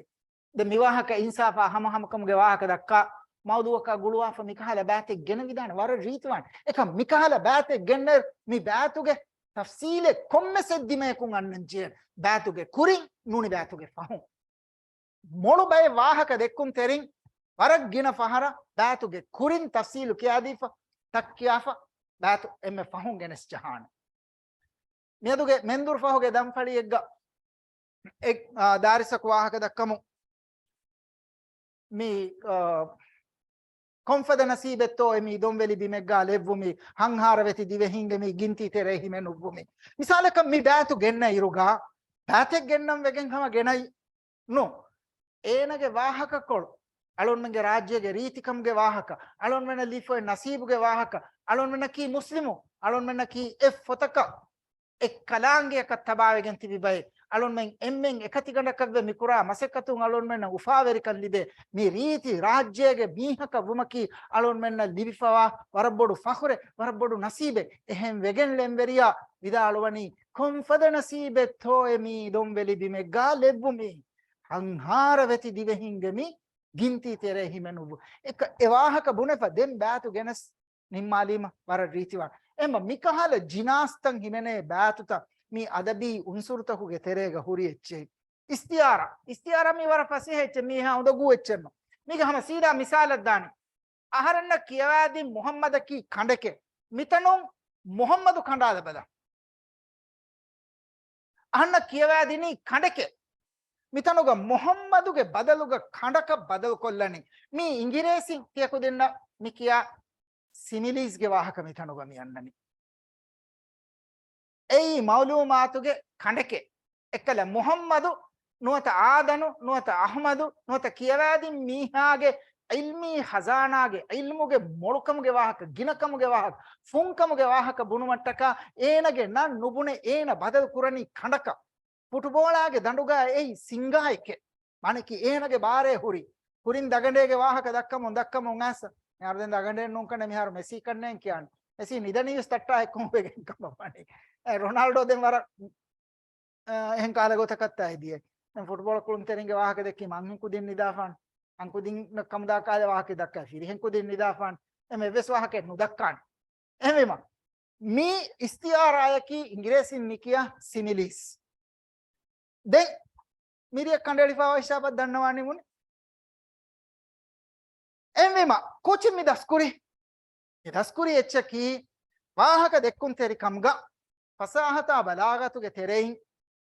ދެން މިވާހަކަ އިންސާފާ ހަމަހަމަކަމުގެ ވާހަކަ ދައްކާ މައުޟޫއަކާ ގުޅުވާފަ މިކަހަލަ ބައިތެއް ގެނެވިދާނެ ވަރަށް ރީތިވާނެ. އެކަމް މިކަހަލަ ބައިތެއް ގެންނައިރު މި ބައިތުގެ ތަފްސީލެއް ކޮންމެސް އެއްދިމަޔަކުން އަންނަން ޖެހޭނެ. ބައިތުގެ ކުރިން ނޫނީ ބައިތުގެ ފަހުން. މޮޅު ބައެއް ވާހަކަ ދެއްކުން ތެރިން ވަރަށް ގިނަ ފަހަރަށް ބައިތުގެ ކުރިން ތަފްސީލު ކިޔާދީފަ، ތައް ކިޔާފަ، ބައިތު އެންމެ ފަހުން ގެނެސް ޖަހާނެ. މިއަދުގެ މެންދުރު ފަހުގެ ދަންފަޅިއެއްގަ އެ، އާ، ދާރިސަކު ވާހަކަ ދައްކަމު މި، އާ، ކޮންފަދަ ނަސީބެއްތޯ އެ މީ ދޮންވެލި ބިމެއްގާ ލެއްވުމީ، ހަންހާރަ ވެތި ދިވެހިންގެ މީ ގިންތީ ތެރޭ ހިމެނުއްވުމީ. މިސާލަކަށް މި ބައިތު ގެންނަ އިރުގާ، ބައިތެއް ގެންނަން ވެގެން ހަމަ ގެނައި ނޫ. އޭނަގެ ވާހަކަކޮޅު، އަޅުންމެންގެ ރާއްޖޭގެ ރީތިކަމުގެ ވާހަކަ، އަޅުންމެންނަށް ލިބިފައި ނަސީބުގެ ވާހަކަ، އަޅުންމެންނަކީ މުސްލިމު، އަޅުންމެންނަކީ އެއް ފޮތަކަށް އެއް ކަލާނގެއަކަށް ތަބާވެގެން ތިބި ބައެއް، އަޅުންމެން އެންމެން އެކަތިގަނޑަކަށްވެ މިކުރާ މަސައްކަތުން އަޅުންމެންނަށް އުފާވެރިކަން ލިބޭ. މި ރީތި ރާއްޖޭގެ މީހަކަށް ވުމަކީ އަޅުންމެންނަށް ލިބިފަވާ ވަރަށް ބޮޑު ފަޚުރެއް، ވަރަށް ބޮޑު ނަސީބެއް. އެހެން ވެގެން ޅެންވެރިޔާ ވިދާޅުވަނީ، ކޮންފަދަ ނަސީބެއްތޯ އެ މީ ދޮންވެލި ބިމެއްގާ ލެއްވުމީ، ހަންހާރަ ވެތި ދިވެހިންގެ މި ގިންތީ ތެރޭ ހިމެނުއްވު. އެކަ-، އެ ވާހަކަ ބުނެފަ ދެން ބައިތު ގެނެސް ނިންމާލީމަ ވަރަށް ރީތިވާނެ. އެހެންވީމަ މިކަހަލަ ޖިނާސްތައް ހިމެނޭ ބައިތުތައް މި އަދަބީ އުންސުރުތަކުގެ ތެރޭގަ ހުރި އެއްޗެއް. އިސްތިއާރާ. އިސްތިއާރާ މީ ވަރަށް ފަސޭހަ އެއްޗެއް، މީހާ އުނދަގޫ އެއްޗެއްނު. މީގެ ހަމަ ސީދާ މިސާލަށް ދާނީ. އަހަރެންނަށް ކިޔަވާދިން މުޙައްމަދަކީ ކަނޑެކޭ. މިތަނުން މުޙައްމަދު ކަނޑާލަބަލަ. އަހަންނަށް ކިޔަވާދިނީ ކަނޑެކޭ. މިތަނުގަ މުޙައްމަދުގެ ބަދަލުގަ ކަނޑަކަށް ބަދަލުކޮށްލަނީ. މީ އިނގިރޭސިން ތިޔަކުދިންނަށް މި ކިޔާ ސިމިލީސްގެ ވާހަކަ މިތަނުގަ މި އަންނަނީ. އެއީ މައުލޫމާތުގެ ކަނޑެކޭ. އެއްކަލަ މުޙައްމަދު ނުވަތަ އާދަނު ނުވަތަ އަޙްމަދު ނުވަތަ ކިޔަވާދިން މީހާގެ ޢިލްމީ ޚަޒާނާގެ، ޢިލްމުގެ މޮޅުކަމުގެ ވާހަކަ، ގިނަކަމުގެ ވާހަކަ، ފުންކަމުގެ ވާހަކަ ބުނުމަށްޓަކާ އޭނަގެ ނަން ނުބުނެ، އޭނަ ބަދަލު ކުރަނީ ކަނޑަކަށް. ފުޓުބޯޅާގެ ދަނޑުގަ އެއީ ސިންގާއެކޭ. މާނައަކީ އޭނަގެ ބާރޭ ހުރި. ކުރިން ދަގަނޑޭގެ ވާހަކަ ދައްކަމުން ދައްކަމުން އައިސް. މިހާރު ދެން ދަގަނޑޭން ނޫންކަން މިހާރު މެސީ ކަންނޭން ކިޔާން. މެސީ ނިދަނީވެސް ތައްޓާ އެއްކޮށް ވެގެން ކަމަށް ވަނީ. އެ، ރޮނާލްޑޯ ދެން ވަރަށް، އަ، އެހެން ކަހަލަ ގޮތަކަށް ތާ ހެދިޔޭ. ދެން ފުޓްބޯޅަ ކުޅުންތެރިންގެ ވާހަކަ ދެއްކީ މަންހެން ކުދިން ނިދާފާން. އަންކުދިން ކަމުދާ ކަހަލަ ވާހަކަ ދައްކާ ފިރިހެން ކުދިން ނިދާފާން. އެމެ އެއްވެސް ވާހަކައެއް ނުދައްކާނެ. އެހެންވީމަ، މި އިސްތިޢާރާއަކީ އިނގިރޭސިން މި ކިޔާ ސިމިލީސް. ދެން މިރިއަށް ކަނޑައެޅިފައިވާ ހިސާބަށް ދަންނަވާނީ މުނި. އެހެންވީމަ، ކޯޗެއް މި ދަސްކުރީ؟ މި ދަސްކުރީ އެއްޗަކީ، ވާހަކަ ދެއްކުންތެރިކަމުގަ ފަސާހަތާ ބަލާޣަތުގެ ތެރެއިން،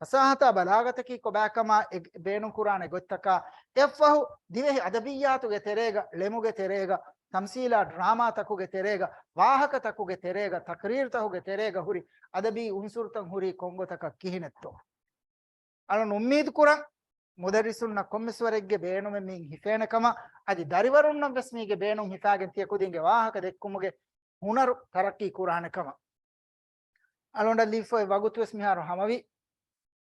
ފަސާހަތާ ބަލާޣަތަކީ ކޮބާކަމާ އެ ބޭނުންކުރާނެ ގޮތްތަކާ އެއަށްފަހު ދިވެހި އަދަބިއްޔާތުގެ ތެރޭގަ، ޅެމުގެ ތެރޭގަ، ތަމްސީލާ ޑްރާމާތަކުގެ ތެރޭގަ، ވާހަކަތަކުގެ ތެރޭގަ، ތަޤްރީރުތަކުގެ ތެރޭގަ ހުރި އަދަބީ އުންސުރުތައް ހުރީ ކޮންގޮތަކަށް ކިހިނެއްތޯ؟ އަޅުން އުއްމީދު ކުރަން، މުދައްރިސުންނަށް ކޮންމެސް ވަރެއްގެ ބޭނުމެއް މިއިން ހިފޭނެ ކަމަށް، އަދި ދަރިވަރުންނަށް ވެސް މީގެ ބޭނުން ހިފާގެން ތިޔަ ކުދިންގެ ވާހަކަ ދެއްކުމުގެ ހުނަރު ތަރައްޤީ ކުރާނެ ކަމަށް. އަޅުގަނޑަށް ލިބިފައި ވަގުތު ވެސް މިހާރު ހަމަވި.